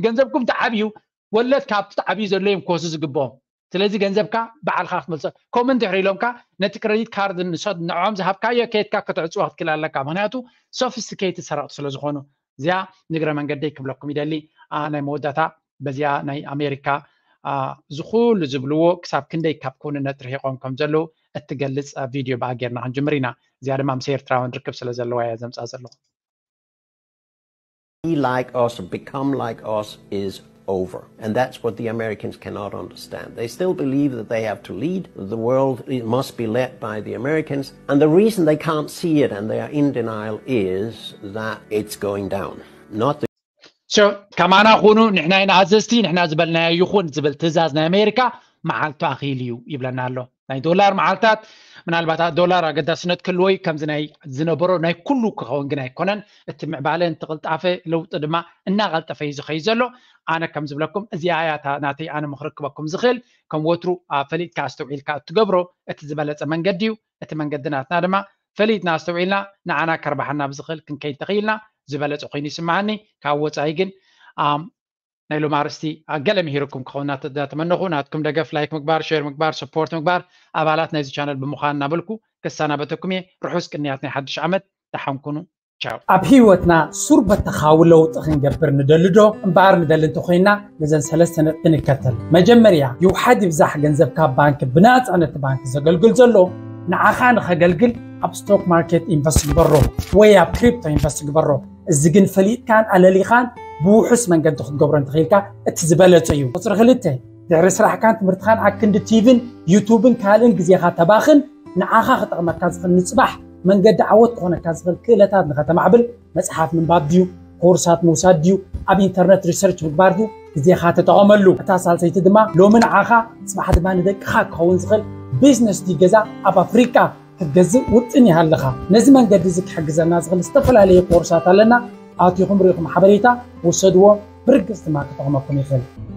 ገንዘብኩም ተዓብዩ ወለድ ካብቲ ተዓብዩ ዘሎ እዮም ክወስዱ ዝግብኦም። ስለዚ ገንዘብካ ባዕልካ ክትመልሶ ከምኡ እንድሕር ኢሎምካ ነቲ ክረዲት ካርድ ንሶም ንዕኦም ዝሃብካዮ ከይድካ ከተዕፅዋ ክትክእል ኣለካ። ምክንያቱ ሶፊስቲኬትድ ሰረቕቲ ስለ ዝኾኑ። እዚኣ ንግረ መንገደይ ክብለኩም ይደሊ። ናይ መወዳእታ በዚኣ ናይ ኣሜሪካ እዚ ኩሉ ዝብልዎ ክሳብ ክንደይ ካብ ክውንነት ርሒቖም ከም ዘለዉ እትገልፅ ቪድዮ ብኣ ጌርና ክንጅምር ኢና። እዚኣ ድማ ምስ ኤርትራውያን ርክብ ስለ ዘለዋ እያ ዘምፅኣ ዘለኹ። Be like us or become like us is over. And that's what the Americans cannot understand. They still believe that they have to lead. The world must be led by the Americans. And the reason they can't see it and they are in denial is that it's going down. Not the So ከማና ኩኑ ንሕና ኢና ኣዘዝቲ፣ ንሕና ዝበልናዮ ይኹን ዝብል ትእዛዝ ናይ ኣሜሪካ መዓልቱ ኣኺሉ እዩ ይብለና ኣሎ። ናይ ዶላር መዓልታት ምናልባት ዶላር ኣገዳስነት ክህልዎ እዩ። ከምዚ ናይ ዝነበሮ ናይ ኩሉ ክኸውን ግን ኣይኮነን። እቲ ምዕባለ እንትቕልጣፈ ለውጢ ድማ እናቐልጠፈ እዩ ዝኸይድ ዘሎ። ኣነ ከም ዝብለኩም እዚኣ እያ እታ ናተይ ኣነ ምክርክበኩም ዝኽእል። ከም ወትሩ ፈሊጥካ ኣስተውዒልካ እትገብሮ እቲ ዝበለፀ መንገዲ እዩ። እቲ መንገዲ ናትና ድማ ፈሊጥና ኣስተውዒልና ንዓና ከርባሓና ብዝኽእል ክንከይድ ተኽኢልና ዝበለፀ ኮይኑ ይስምዓኒ። ካብ ወፃኢ ግን ናይ ሎም ኣርስቲ ገለ ምሂርኩም ክኸውን እናተመነኹ ናትኩም ደገፍ ላይክ ምግባር፣ ሸር ምግባር፣ ሰፖርት ምግባር ኣባላት ናይዚ ቻነል ብምዃን እናበልኩ ክሰናበተኩም እየ። ርሑስ ቅንያት ናይ ሓድሽ ዓመት። ደሓን ኩኑ። ቻው። ኣብ ህይወትና ሱር በተኻዊ ለውጢ ክንገብር ንደሊ ዶ? እምበኣር ንደሊ እንተኾይና ነዘን ሰለስተ ነጥቢ ንከተል። መጀመርያ ይውሓድ ይብዛሕ ገንዘብ ካብ ባንክ ብናፃ ነቲ ባንክ ዘገልግል ዘሎ ንዓኻ ንኸገልግል ኣብ ስቶክ ማርኬት ኢንቨስት ግበሮ ወይ ኣብ ክሪፕቶ ኢንቨስት ግበሮ። እዚ ግን ፈሊጥካን ኣለሊኻን ብውሑስ መንገዲ ክትገብሮ እንተኽኢልካ እቲ ዝበለጸ እዩ። ቁፅሪ ክልተ ድሕሪ ስራሕካን ትምህርትኻን ኣክንዲ ቲቪን ዩቱብን ካልእን ግዜኻ ተባኽን ንዓኻ ክጠቕመካ ዝኽእል ንፅባሕ መንገዲ ዓወት ክኾነካ ዝኽእል ክእለታት ንኸተማዕብል መፅሓፍ ምንባብ ድዩ ኮርሳት ምውሳድ ድዩ ኣብ ኢንተርነት ሪሰርች ምግባር ድዩ ግዜኻ ተጠቐመሉ። እታ ሳልሰይቲ ድማ ሎሚ ንዓኻ ፅባሕ ድማ ንደቅኻ ክኸውን ዝኽእል ቢዝነስ ድዩ ገዛ ኣብ ኣፍሪቃ ክትገዝእ ውጥን ይሃልኻ። ነዚ መንገዲ እዚ ክሕግዘና ዝኽእል ዝተፈላለዩ ኮርሳት ኣለና። ኣቲኹም ርኢኹም ሓበሬታ ውሰድዎ። ብርግፅ ድማ ክጠቕመኩም ይኽእል።